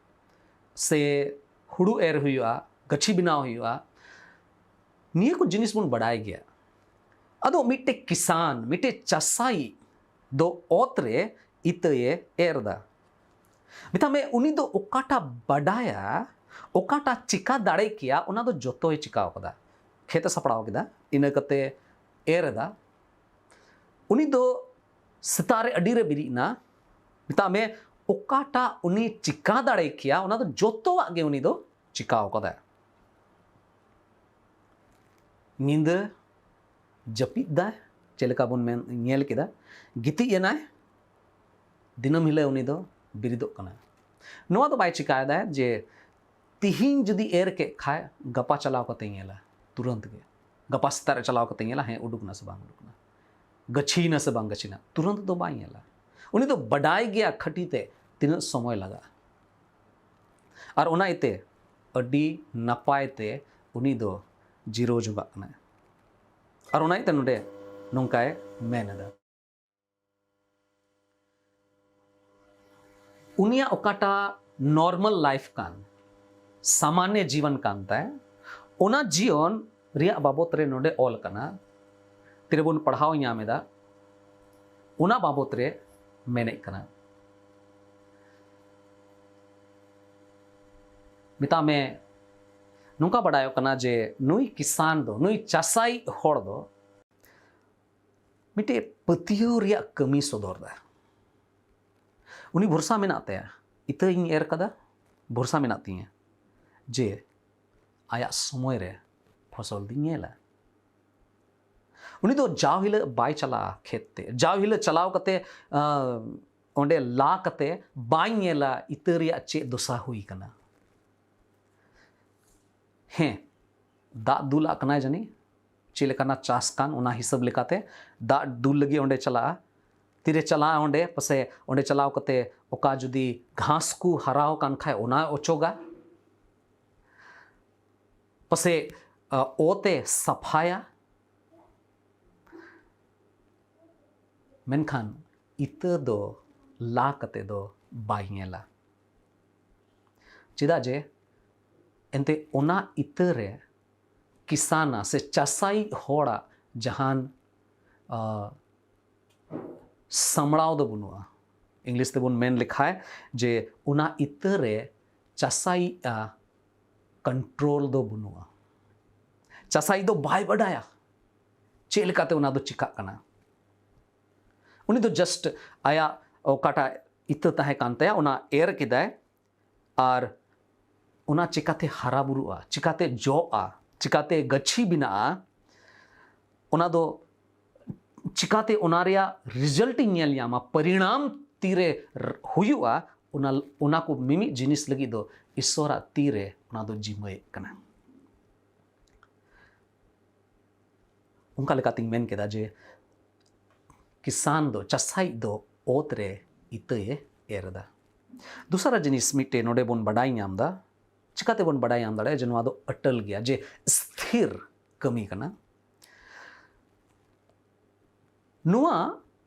ᱥᱮ ᱦᱩᱲᱩ ᱮᱨ ᱦᱩᱭᱩᱜᱼᱟ, ᱜᱟᱹᱪᱷᱤ ᱵᱮᱱᱟᱣ ᱦᱩᱭᱩᱜᱼᱟ᱾ ᱱᱤᱭᱟᱹ ᱠᱚ ᱡᱤᱱᱤᱥ ᱵᱚᱱ ᱵᱟᱰᱟᱭ ᱜᱮᱭᱟ᱾ ᱟᱫᱚ ᱢᱤᱫᱴᱮᱡ ᱠᱤᱥᱟᱱ, ᱢᱤᱫᱴᱮᱡ ᱪᱟᱥᱟᱭᱤᱡ ᱫᱚ ᱚᱛ ᱨᱮ ᱤᱛᱟᱹᱭᱮ ᱮᱨ ᱮᱫᱟ᱾ ᱢᱮᱛᱟᱜ ᱢᱮ, ᱩᱱᱤ ᱫᱚ ᱚᱠᱟᱴᱟᱜ ᱵᱟᱰᱟᱭᱟ, ᱚᱠᱟᱴᱟᱜ ᱪᱤᱠᱟ ᱫᱟᱲᱮ ᱠᱮᱭᱟ, ᱚᱱᱟ ᱫᱚ ᱡᱚᱛᱚᱭ ᱪᱤᱠᱟᱣ ᱠᱟᱫᱟ᱾ ᱠᱷᱮᱛ ᱮ ᱥᱟᱯᱲᱟᱣ ᱠᱮᱫᱟ, ᱤᱱᱟᱹ ᱠᱟᱛᱮ ᱮᱨ ᱮᱫᱟ᱾ ᱩᱱᱤ ᱫᱚ ᱥᱮᱛᱟᱜ ᱨᱮ ᱟᱹᱰᱤ ᱨᱮ ᱵᱮᱨᱮᱫ ᱮᱱᱟ, ᱢᱮᱛᱟᱜ ᱢᱮ, ᱚᱠᱟᱴᱟᱜ ᱩᱱᱤ ᱪᱤᱠᱟ ᱫᱟᱲᱮ ᱠᱮᱭᱟ, ᱚᱱᱟ ᱫᱚ ᱡᱚᱛᱚᱣᱟᱜ ᱜᱮ ᱩᱱᱤ ᱫᱚ ᱪᱤᱠᱟᱣ ᱠᱟᱫᱟᱭ᱾ ᱧᱤᱫᱟᱹ ᱡᱟᱹᱯᱤᱫ ᱫᱟᱭ, ᱪᱮᱫ ᱞᱮᱠᱟ ᱵᱚᱱ ᱢᱮᱱ, ᱧᱮᱞ ᱠᱮᱫᱟ, ᱜᱤᱛᱤᱡ ᱮᱱᱟᱭ, ᱫᱤᱱᱟᱹᱢ ᱦᱤᱞᱳᱜ ᱩᱱᱤ ᱫᱚ ᱵᱮᱨᱮᱫᱚᱜ ᱠᱟᱱᱟᱭ᱾ ᱱᱚᱣᱟ ᱫᱚ ᱵᱟᱭ ᱪᱤᱠᱟᱭᱮᱫᱟ ᱡᱮ ᱛᱤᱦᱤᱧ ᱡᱩᱫᱤ ᱮᱨ ᱠᱮᱫ ᱠᱷᱟᱡ, ᱜᱟᱯᱟ ᱪᱟᱞᱟᱣ ᱠᱟᱛᱮ ᱧᱮᱞᱟ, ᱛᱩᱨᱟᱹᱱᱛ ᱜᱮ᱾ ᱜᱟᱯᱟ ᱥᱮᱛᱟᱜ ᱨᱮ ᱪᱟᱞᱟᱣ ᱠᱟᱛᱮ ᱧᱮᱞᱟ, ᱦᱮᱸ, ᱩᱰᱩᱠ ᱱᱟ ᱥᱮ ᱵᱟᱝ ᱩᱰᱩᱠ ᱱᱟ, ᱜᱟᱹᱪᱷᱤᱭᱮᱱᱟ ᱥᱮ ᱵᱟᱝ ᱜᱟᱹᱪᱷᱤᱭᱮᱱᱟ, ᱛᱩᱨᱟᱹᱱᱛ ᱫᱚ ᱵᱟᱭ ᱧᱮᱞᱟ᱾ ᱩᱱᱤ ᱫᱚ ᱵᱟᱰᱟᱭ ᱜᱮᱭᱟ ᱠᱷᱟᱹᱴᱤ ᱛᱮ ᱛᱤᱱᱟᱹᱜ ᱥᱚᱢᱚᱭ ᱞᱟᱜᱟᱜᱼᱟ᱾ ᱟᱨ ᱚᱱᱟ ᱤᱭᱟᱹᱛᱮ ᱟᱹᱰᱤ ᱱᱟᱯᱟᱭ ᱛᱮ ᱩᱱᱤ ᱫᱚ ᱡᱤᱨᱟᱹᱣ ᱡᱚᱝᱟᱜ ᱠᱟᱱᱟᱭ᱾ ᱟᱨ ᱚᱱᱟ ᱤᱭᱟᱹᱛᱮ ᱱᱚᱰᱮ ᱱᱚᱝᱠᱟᱭ ᱢᱮᱱ ᱮᱫᱟ, ᱩᱱᱤᱭᱟᱜ ᱚᱠᱟᱴᱟᱜ normal life ᱠᱟᱱ, ᱥᱟᱢᱟᱱᱱᱚ ᱡᱤᱭᱚᱱ ᱠᱟᱱ ᱛᱟᱭ, ᱚᱱᱟ ᱡᱤᱭᱚᱱ ᱨᱮᱭᱟᱜ ᱵᱟᱵᱚᱛ ᱨᱮ ᱱᱚᱰᱮ ᱚᱞ ᱠᱟᱱᱟ, ᱛᱤᱨᱮᱵᱚᱱ ᱯᱟᱲᱦᱟᱣ ᱧᱟᱢ ᱮᱫᱟ, ᱚᱱᱟ ᱵᱟᱵᱚᱛ ᱨᱮ ᱢᱮᱱᱮᱫ ᱠᱟᱱᱟ᱾ ᱢᱮᱛᱟᱜ ᱢᱮ, ᱱᱚᱝᱠᱟ ᱵᱟᱰᱟᱭᱚᱜ ᱠᱟᱱᱟ ᱡᱮ ᱱᱩᱭ ᱠᱤᱥᱟᱱ ᱫᱚ, ᱱᱩᱭ ᱪᱟᱥᱟᱭᱤᱡ ᱦᱚᱲ ᱫᱚ ᱢᱤᱫᱴᱮᱡ ᱯᱟᱹᱛᱭᱟᱹᱣ ᱨᱮᱭᱟᱜ ᱠᱟᱹᱢᱤ ᱥᱚᱫᱚᱨ ᱫᱟ᱾ ᱩᱱᱤ ᱵᱷᱚᱨᱥᱟ ᱢᱮᱱᱟᱜ ᱛᱟᱭᱟ, ᱤᱛᱟᱹᱧ ᱮᱨ ᱠᱟᱫᱟ, ᱵᱷᱚᱨᱥᱟ ᱢᱮᱱᱟᱜ ᱛᱤᱧᱟᱹ ᱡᱮ ᱟᱭᱟᱜ ᱥᱚᱢᱚᱭ ᱨᱮ ᱯᱷᱚᱥᱚᱞ ᱫᱚᱧ ᱧᱮᱞᱟ᱾ ᱩᱱᱤ ᱫᱚ ᱡᱟᱣ ᱦᱤᱞᱳᱜ ᱵᱟᱭ ᱪᱟᱞᱟᱜᱼᱟ ᱠᱷᱮᱛ ᱛᱮ, ᱡᱟᱣ ᱦᱤᱞᱳᱜ ᱪᱟᱞᱟᱣ ᱠᱟᱛᱮ, ᱟᱸ, ᱚᱸᱰᱮ ᱞᱟ ᱠᱟᱛᱮ ᱵᱟᱭ ᱧᱮᱞᱟ ᱤᱛᱟᱹ ᱨᱮᱭᱟᱜ ᱪᱮᱫ ᱫᱚᱥᱟ ᱦᱩᱭ ᱠᱟᱱᱟ᱾ ᱦᱮᱸ, ᱫᱟᱜ ᱫᱩᱞᱟᱜ ᱠᱟᱱᱟᱭ ᱡᱟᱹᱱᱤᱡ, ᱪᱮᱫ ᱞᱮᱠᱟᱱᱟᱜ ᱪᱟᱥ ᱠᱟᱱ, ᱚᱱᱟ ᱦᱤᱥᱟᱹᱵ ᱞᱮᱠᱟᱛᱮ ᱫᱟᱜ ᱫᱩᱞ ᱞᱟᱹᱜᱤᱫ ᱚᱸᱰᱮ ᱪᱟᱞᱟᱜᱼᱟ᱾ ᱛᱤᱨᱮ ᱪᱟᱞᱟᱜᱼᱟ ᱚᱸᱰᱮ, ᱯᱟᱥᱮ ᱚᱸᱰᱮ ᱪᱟᱞᱟᱣ ᱠᱟᱛᱮ ᱚᱠᱟ ᱡᱩᱫᱤ ᱜᱷᱟᱥ ᱠᱚ ᱦᱟᱨᱟᱣ ᱠᱟᱱ ᱠᱷᱟᱡ, ᱚᱱᱟ ᱚᱪᱚᱜᱟ, ᱯᱟᱥᱮ, ᱟ, ᱚᱛ ᱮ ᱥᱟᱯᱷᱟᱭᱟ᱾ ᱢᱮᱱᱠᱷᱟᱱ ᱤᱛᱟᱹ ᱫᱚ ᱞᱟ ᱠᱟᱛᱮ ᱫᱚ ᱵᱟᱭ ᱧᱮᱞᱟ᱾ ᱪᱮᱫᱟᱜ ᱡᱮ ᱮᱱᱛᱮ ᱚᱱᱟ ᱤᱛᱟᱹ ᱨᱮ ᱠᱤᱥᱟᱱᱟ ᱥᱮ ᱪᱟᱥᱟᱭᱤᱡ ᱦᱚᱲᱟᱜ ᱡᱟᱦᱟᱱ ᱥᱟᱢᱲᱟᱣ ᱫᱚ ᱵᱟᱹᱱᱩᱜᱼᱟ᱾ ᱤᱝᱞᱤᱥ ᱛᱮᱵᱚᱱ ᱢᱮᱱ ᱞᱮᱠᱷᱟᱡ ᱡᱮ ᱚᱱᱟ ᱤᱛᱟᱹ ᱨᱮ ᱪᱟᱥᱟᱭᱤᱡᱼᱟ ᱠᱚᱱᱴᱨᱳᱞ ᱫᱚ ᱵᱟᱹᱱᱩᱜᱼᱟ᱾ ᱪᱟᱥᱟᱭᱤᱡ ᱫᱚ ᱵᱟᱭ ᱵᱟᱰᱟᱭᱟ ᱪᱮᱫ ᱞᱮᱠᱟᱛᱮ ᱚᱱᱟ ᱫᱚ ᱪᱤᱠᱟᱜ ᱠᱟᱱᱟ᱾ ᱩᱱᱤ ᱫᱚ ᱡᱟᱥᱴ ᱟᱭᱟᱜ ᱚᱠᱟᱴᱟᱜ ᱤᱛᱟᱹ ᱛᱟᱦᱮᱸ ᱠᱟᱱ ᱛᱟᱭᱟ ᱚᱱᱟ ᱮᱨ ᱠᱮᱫᱟᱭ, ᱟᱨ ᱚᱱᱟ ᱪᱤᱠᱟᱛᱮ ᱦᱟᱨᱟ ᱵᱩᱨᱩᱜᱼᱟ, ᱪᱤᱠᱟᱛᱮ ᱡᱚᱜᱼᱟ, ᱪᱤᱠᱟᱛᱮ ᱜᱟᱹᱪᱷᱤ ᱵᱮᱱᱟᱜᱼᱟ, ᱚᱱᱟ ᱫᱚ ᱪᱤᱠᱟᱛᱮ ᱚᱱᱟ ᱨᱮᱭᱟᱜ ᱨᱤᱡᱟᱞᱴ ᱤᱧ ᱧᱮᱞ ᱧᱟᱢᱟ, ᱯᱚᱨᱤᱱᱟᱢ ᱛᱤᱨᱮ ᱦᱩᱭᱩᱜᱼᱟ, ᱚᱱᱟ ᱚᱱᱟ ᱠᱚ ᱢᱤᱢᱤᱫ ᱡᱤᱱᱤᱥ ᱞᱟᱹᱜᱤᱫ ᱫᱚ ᱤᱥᱚᱨᱟᱜ ᱛᱤᱨᱮ ᱚᱱᱟ ᱫᱚ ᱡᱤᱢᱟᱹᱭᱮᱫ ᱠᱟᱱᱟ᱾ ᱚᱱᱠᱟ ᱞᱮᱠᱟᱛᱤᱧ ᱢᱮᱱ ᱠᱮᱫᱟ ᱡᱮ ᱠᱤᱥᱟᱱ ᱫᱚ, ᱪᱟᱥᱟᱭᱤᱡ ᱫᱚ ᱚᱛ ᱨᱮ ᱤᱛᱟᱹᱭᱮ ᱮᱨ ᱮᱫᱟ᱾ ᱫᱚᱥᱟᱨᱟ ᱡᱤᱱᱤᱥ ᱢᱤᱫᱴᱮᱡ ᱱᱚᱰᱮ ᱵᱚᱱ ᱵᱟᱰᱟᱭ ᱧᱟᱢ ᱮᱫᱟ᱾ ᱪᱤᱠᱟᱛᱮ ᱵᱚᱱ ᱵᱟᱰᱟᱭ ᱧᱟᱢ ᱫᱟᱲᱮᱭᱟᱜᱼᱟ ᱡᱮ ᱱᱚᱣᱟ ᱫᱚ ᱟᱴᱚᱞ ᱜᱮᱭᱟ, ᱡᱮ ᱥᱛᱷᱤᱨ ᱠᱟᱹᱢᱤ ᱠᱟᱱᱟ? ᱱᱚᱣᱟ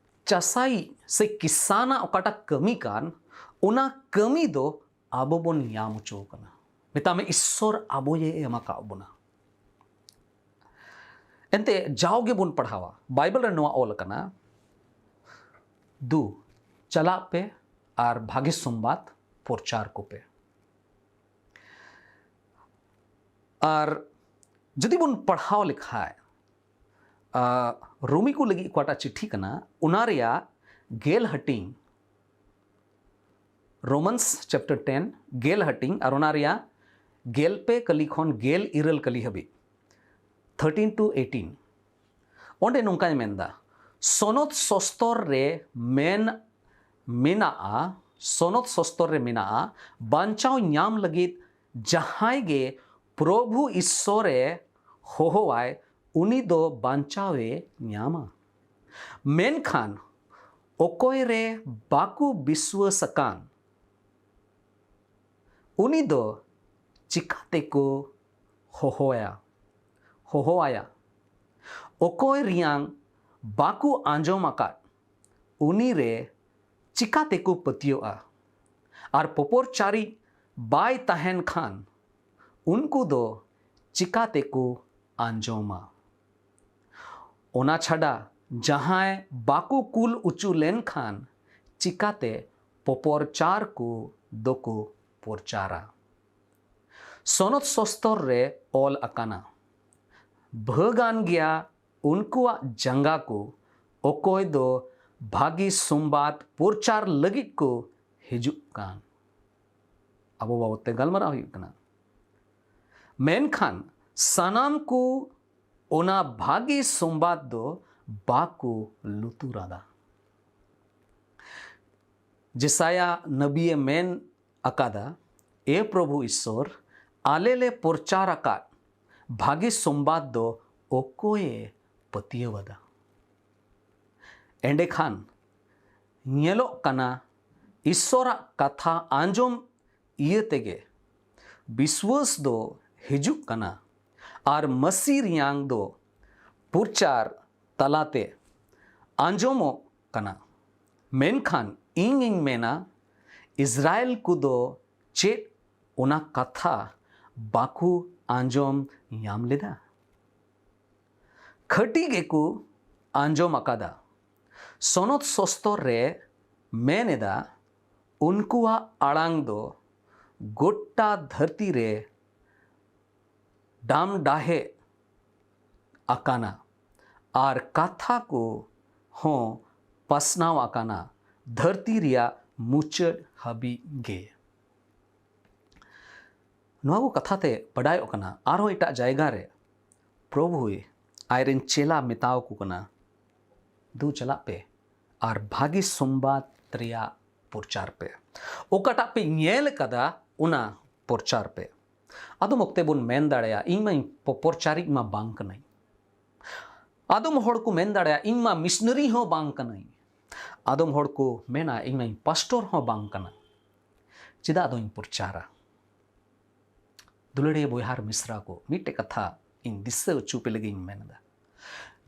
ᱪᱟᱥᱟᱭᱤᱡ ᱥᱮ ᱠᱤᱥᱟᱱᱟᱜ ᱚᱠᱟᱴᱟᱜ ᱠᱟᱹᱢᱤ ᱠᱟᱱ, ᱚᱱᱟ ᱠᱟᱹᱢᱤ ᱫᱚ ᱟᱵᱚ ᱵᱚᱱ ᱧᱟᱢ ᱦᱚᱪᱚ ᱠᱟᱱᱟ᱾ ᱢᱮᱛᱟᱜ ᱢᱮ, ᱤᱥᱥᱚᱨ ᱟᱵᱚᱭᱮ ᱮᱢ ᱟᱠᱟᱫ ᱵᱚᱱᱟ᱾ ᱮᱱᱛᱮ ᱡᱟᱣ ᱜᱮᱵᱚᱱ ᱯᱟᱲᱦᱟᱣᱟ, ᱵᱟᱭᱵᱮᱞ ᱨᱮ ᱱᱚᱣᱟ ᱚᱞ ᱟᱠᱟᱱᱟ, ᱫᱩ, ᱪᱟᱞᱟᱜ ᱯᱮ ᱟᱨ ᱵᱷᱟᱜᱮ ᱥᱚᱢᱵᱟᱫ ᱯᱨᱚᱪᱟᱨ ᱠᱚᱯᱮ᱾ ᱟᱨ ᱡᱩᱫᱤ ᱵᱚᱱ ᱯᱟᱲᱦᱟᱣ ᱞᱮᱠᱷᱟᱡ, ᱟᱸ, ᱨᱳᱢᱤ ᱠᱚ ᱞᱟᱹᱜᱤᱫ ᱚᱠᱟᱴᱟᱜ ᱪᱤᱴᱷᱤ ᱠᱟᱱᱟ, ᱚᱱᱟ ᱨᱮᱭᱟᱜ ᱜᱮᱞ ᱦᱟᱹᱴᱤᱧ, Romans chapter ten, ᱜᱮᱞ ᱦᱟᱹᱴᱤᱧ, ᱟᱨ ᱚᱱᱟ ᱨᱮᱭᱟᱜ ᱜᱮᱞ ᱯᱮ ᱠᱟᱹᱞᱤ ᱠᱷᱚᱱ ᱜᱮᱞ ᱤᱨᱟᱹᱞ ᱠᱟᱹᱞᱤ ᱦᱟᱹᱵᱤᱡ, thirteen to eighteen, ᱚᱸᱰᱮ ᱱᱚᱝᱠᱟᱭ ᱢᱮᱱᱫᱟ, ᱥᱚᱱᱚᱛ ᱥᱚᱥᱛᱚᱨ ᱨᱮ ᱢᱮᱱ ᱢᱮᱱᱟᱜᱼᱟ, ᱥᱚᱱᱚᱛ ᱥᱚᱥᱛᱚᱨ ᱨᱮ ᱢᱮᱱᱟᱜᱼᱟ, ᱵᱟᱧᱪᱟᱣ ᱧᱟᱢ ᱞᱟᱹᱜᱤᱫ ᱡᱟᱦᱟᱸᱭ ᱜᱮ ᱯᱨᱚᱵᱷᱩ ᱤᱥᱥᱚᱨᱮ ᱦᱚᱦᱚᱣᱟᱭ, ᱩᱱᱤ ᱫᱚ ᱵᱟᱧᱪᱟᱣᱮ ᱧᱟᱢᱟ᱾ ᱢᱮᱱᱠᱷᱟᱱ ᱚᱠᱚᱭ ᱨᱮ ᱵᱟᱠᱚ ᱵᱤᱥᱣᱟᱹᱥ ᱟᱠᱟᱱ, ᱩᱱᱤ ᱫᱚ ᱪᱤᱠᱟᱹ ᱛᱮᱠᱚ ᱦᱚᱦᱚᱭᱟ, ᱦᱚᱦᱚᱣᱟᱭᱟ? ᱚᱠᱚᱭ ᱨᱮᱭᱟᱝ ᱵᱟᱠᱚ ᱟᱸᱡᱚᱢ ᱟᱠᱟᱫ, ᱩᱱᱤ ᱨᱮ ᱪᱤᱠᱟᱹ ᱛᱮᱠᱚ ᱯᱟᱹᱛᱭᱟᱹᱜᱼᱟ? ᱟᱨ ᱯᱚᱯᱚᱨᱪᱟᱨᱤᱡ ᱵᱟᱭ ᱛᱟᱦᱮᱱ ᱠᱷᱟᱱ, ᱩᱱᱠᱩ ᱫᱚ ᱪᱤᱠᱟᱹ ᱛᱮᱠᱚ ᱟᱸᱡᱚᱢᱟ᱾ ᱚᱱᱟ ᱪᱷᱟᱰᱟ ᱡᱟᱦᱟᱸᱭ ᱵᱟᱠᱚ ᱠᱩᱞ ᱚᱪᱚ ᱞᱮᱱᱠᱷᱟᱱ ᱪᱤᱠᱟᱛᱮ ᱯᱚᱯᱚᱨᱪᱟᱨ ᱠᱚ ᱫᱚᱠᱚ ᱯᱚᱨᱪᱟᱨᱟ? ᱥᱚᱱᱚᱛ ᱥᱚᱥᱛᱚᱨ ᱨᱮ ᱚᱞ ᱟᱠᱟᱱᱟ, ᱵᱷᱟᱹᱜᱟᱱ ᱜᱮᱭᱟ ᱩᱱᱠᱩᱣᱟᱜ ᱡᱟᱸᱜᱟ ᱠᱚ, ᱚᱠᱚᱭ ᱫᱚ ᱵᱷᱟᱹᱜᱤ ᱥᱚᱢᱵᱟᱫ ᱯᱨᱚᱪᱟᱨ ᱞᱟᱹᱜᱤᱫ ᱠᱚ ᱦᱤᱡᱩᱜ ᱠᱟᱱ᱾ ᱟᱵᱚ ᱵᱟᱵᱚᱫ ᱛᱮ ᱜᱟᱞᱢᱟᱨᱟᱣ ᱦᱩᱭᱩᱜ ᱠᱟᱱᱟ᱾ ᱢᱮᱱᱠᱷᱟᱱ ᱥᱟᱱᱟᱢ ᱠᱚ ᱚᱱᱟ ᱵᱷᱟᱹᱜᱤ ᱥᱚᱢᱵᱟᱫ ᱫᱚ ᱵᱟᱠᱚ ᱞᱩᱛᱩᱨ ᱟᱫᱟ᱾ ᱡᱮᱥᱟᱭᱟ ᱱᱟᱵᱤᱭᱮ ᱢᱮᱱ ᱟᱠᱟᱫᱟ, ᱮ ᱯᱨᱚᱵᱷᱩ ᱤᱥᱥᱚᱨ, ᱟᱞᱮ ᱞᱮ ᱯᱨᱚᱪᱟᱨ ᱟᱠᱟᱫ ᱵᱷᱟᱹᱜᱤ ᱥᱚᱢᱵᱟᱫ ᱫᱚ ᱚᱠᱚᱭᱮ ᱯᱟᱹᱛᱭᱟᱹᱣ ᱟᱫᱟ? ᱮᱸᱰᱮᱠᱷᱟᱱ ᱧᱮᱞᱚᱜ ᱠᱟᱱᱟ, ᱤᱥᱥᱚᱨᱟᱜ ᱠᱟᱛᱷᱟ ᱟᱸᱡᱚᱢ ᱤᱭᱟᱹ ᱛᱮᱜᱮ ᱵᱤᱥᱣᱟᱹᱥ ᱫᱚ ᱦᱤᱡᱩᱜ ᱠᱟᱱᱟ ᱟᱨ ᱢᱟᱹᱥᱤ ᱨᱮᱭᱟᱝ ᱫᱚ ᱯᱨᱚᱪᱟᱨ ᱛᱟᱞᱟᱛᱮ ᱟᱸᱡᱚᱢᱚᱜ ᱠᱟᱱᱟ᱾ ᱢᱮᱱᱠᱷᱟᱱ ᱤᱧᱤᱧ ᱢᱮᱱᱟ, ᱤᱥᱨᱟᱭᱮᱞ ᱠᱚᱫᱚ ᱪᱮᱫ ᱚᱱᱟ ᱠᱟᱛᱷᱟ ᱵᱟᱠᱚ ᱟᱸᱡᱚᱢ ᱧᱟᱢ ᱞᱮᱫᱟ? ᱠᱷᱟᱹᱴᱤ ᱜᱮᱠᱚ ᱟᱸᱡᱚᱢ ᱟᱠᱟᱫᱟ᱾ ᱥᱚᱱᱚᱛ ᱥᱚᱥᱛᱚᱨ ᱨᱮ ᱢᱮᱱ ᱮᱫᱟ, ᱩᱱᱠᱩᱣᱟᱜ ᱟᱲᱟᱝ ᱫᱚ ᱜᱚᱴᱟ ᱫᱷᱟᱹᱨᱛᱤ ᱨᱮ ᱰᱟᱢ ᱰᱟᱦᱮᱜ ᱟᱠᱟᱱᱟ ᱟᱨ ᱠᱟᱛᱷᱟ ᱠᱚ ᱦᱚᱸ ᱯᱟᱥᱱᱟᱣ ᱟᱠᱟᱱᱟ ᱫᱷᱟᱹᱨᱛᱤ ᱨᱮᱭᱟᱜ ᱢᱩᱪᱟᱹᱫ ᱦᱟᱹᱵᱤᱡ ᱜᱮ᱾ ᱱᱚᱣᱟ ᱠᱚ ᱠᱟᱛᱷᱟ ᱛᱮ ᱵᱟᱰᱟᱭᱚᱜ ᱠᱟᱱᱟ, ᱟᱨᱦᱚᱸ ᱮᱴᱟᱜ ᱡᱟᱭᱜᱟ ᱨᱮ ᱯᱨᱚᱵᱷᱩᱭ ᱟᱡᱨᱮᱱ ᱪᱮᱞᱟ ᱢᱮᱛᱟᱣ ᱠᱚ ᱠᱟᱱᱟ, "ᱫᱩ ᱪᱟᱞᱟᱜ ᱯᱮ ᱟᱨ ᱵᱷᱟᱹᱜᱤ ᱥᱚᱢᱵᱟᱫ ᱨᱮᱭᱟᱜ ᱯᱨᱚᱪᱟᱨ ᱯᱮ, ᱚᱠᱟᱴᱟᱜ ᱯᱮ ᱧᱮᱞ ᱠᱟᱫᱟ ᱚᱱᱟ ᱯᱨᱚᱪᱟᱨ ᱯᱮ᱾" ᱟᱫᱚᱢ ᱚᱠᱛᱮ ᱵᱚᱱ ᱢᱮᱱ ᱫᱟᱲᱮᱭᱟᱜᱼᱟ, "ᱤᱧ ᱢᱟ ᱯᱨᱚᱪᱟᱨᱤᱡ ᱢᱟ ᱵᱟᱝ ᱠᱟᱹᱱᱟᱹᱧ᱾" ᱟᱫᱚᱢ ᱦᱚᱲ ᱠᱚ ᱢᱮᱱ ᱫᱟᱲᱮᱭᱟᱜᱼᱟ, "ᱤᱧ ᱢᱟ ᱢᱤᱥᱱᱟᱨᱤ ᱦᱚᱸ ᱵᱟᱝ ᱠᱟᱹᱱᱟᱹᱧ᱾" ᱟᱫᱚᱢ ᱦᱚᱲ ᱠᱚ ᱢᱮᱱᱟ, "ᱤᱧ ᱢᱟᱧ ᱯᱟᱥᱴᱚᱨ ᱦᱚᱸ ᱵᱟᱝ ᱠᱟᱱᱟ, ᱪᱮᱫᱟᱜ ᱫᱚᱧ ᱯᱨᱚᱪᱟᱨᱟ?" ᱫᱩᱞᱟᱹᱲᱤᱭᱟᱹ ᱵᱚᱭᱦᱟ ᱟᱨ ᱢᱤᱥᱨᱟ ᱠᱚ, ᱢᱤᱫᱴᱮᱡ ᱠᱟᱛᱷᱟ ᱤᱧ ᱫᱤᱥᱟᱹ ᱦᱚᱪᱚ ᱯᱮ ᱞᱟᱹᱜᱤᱫ ᱤᱧ ᱢᱮᱱ ᱮᱫᱟ᱾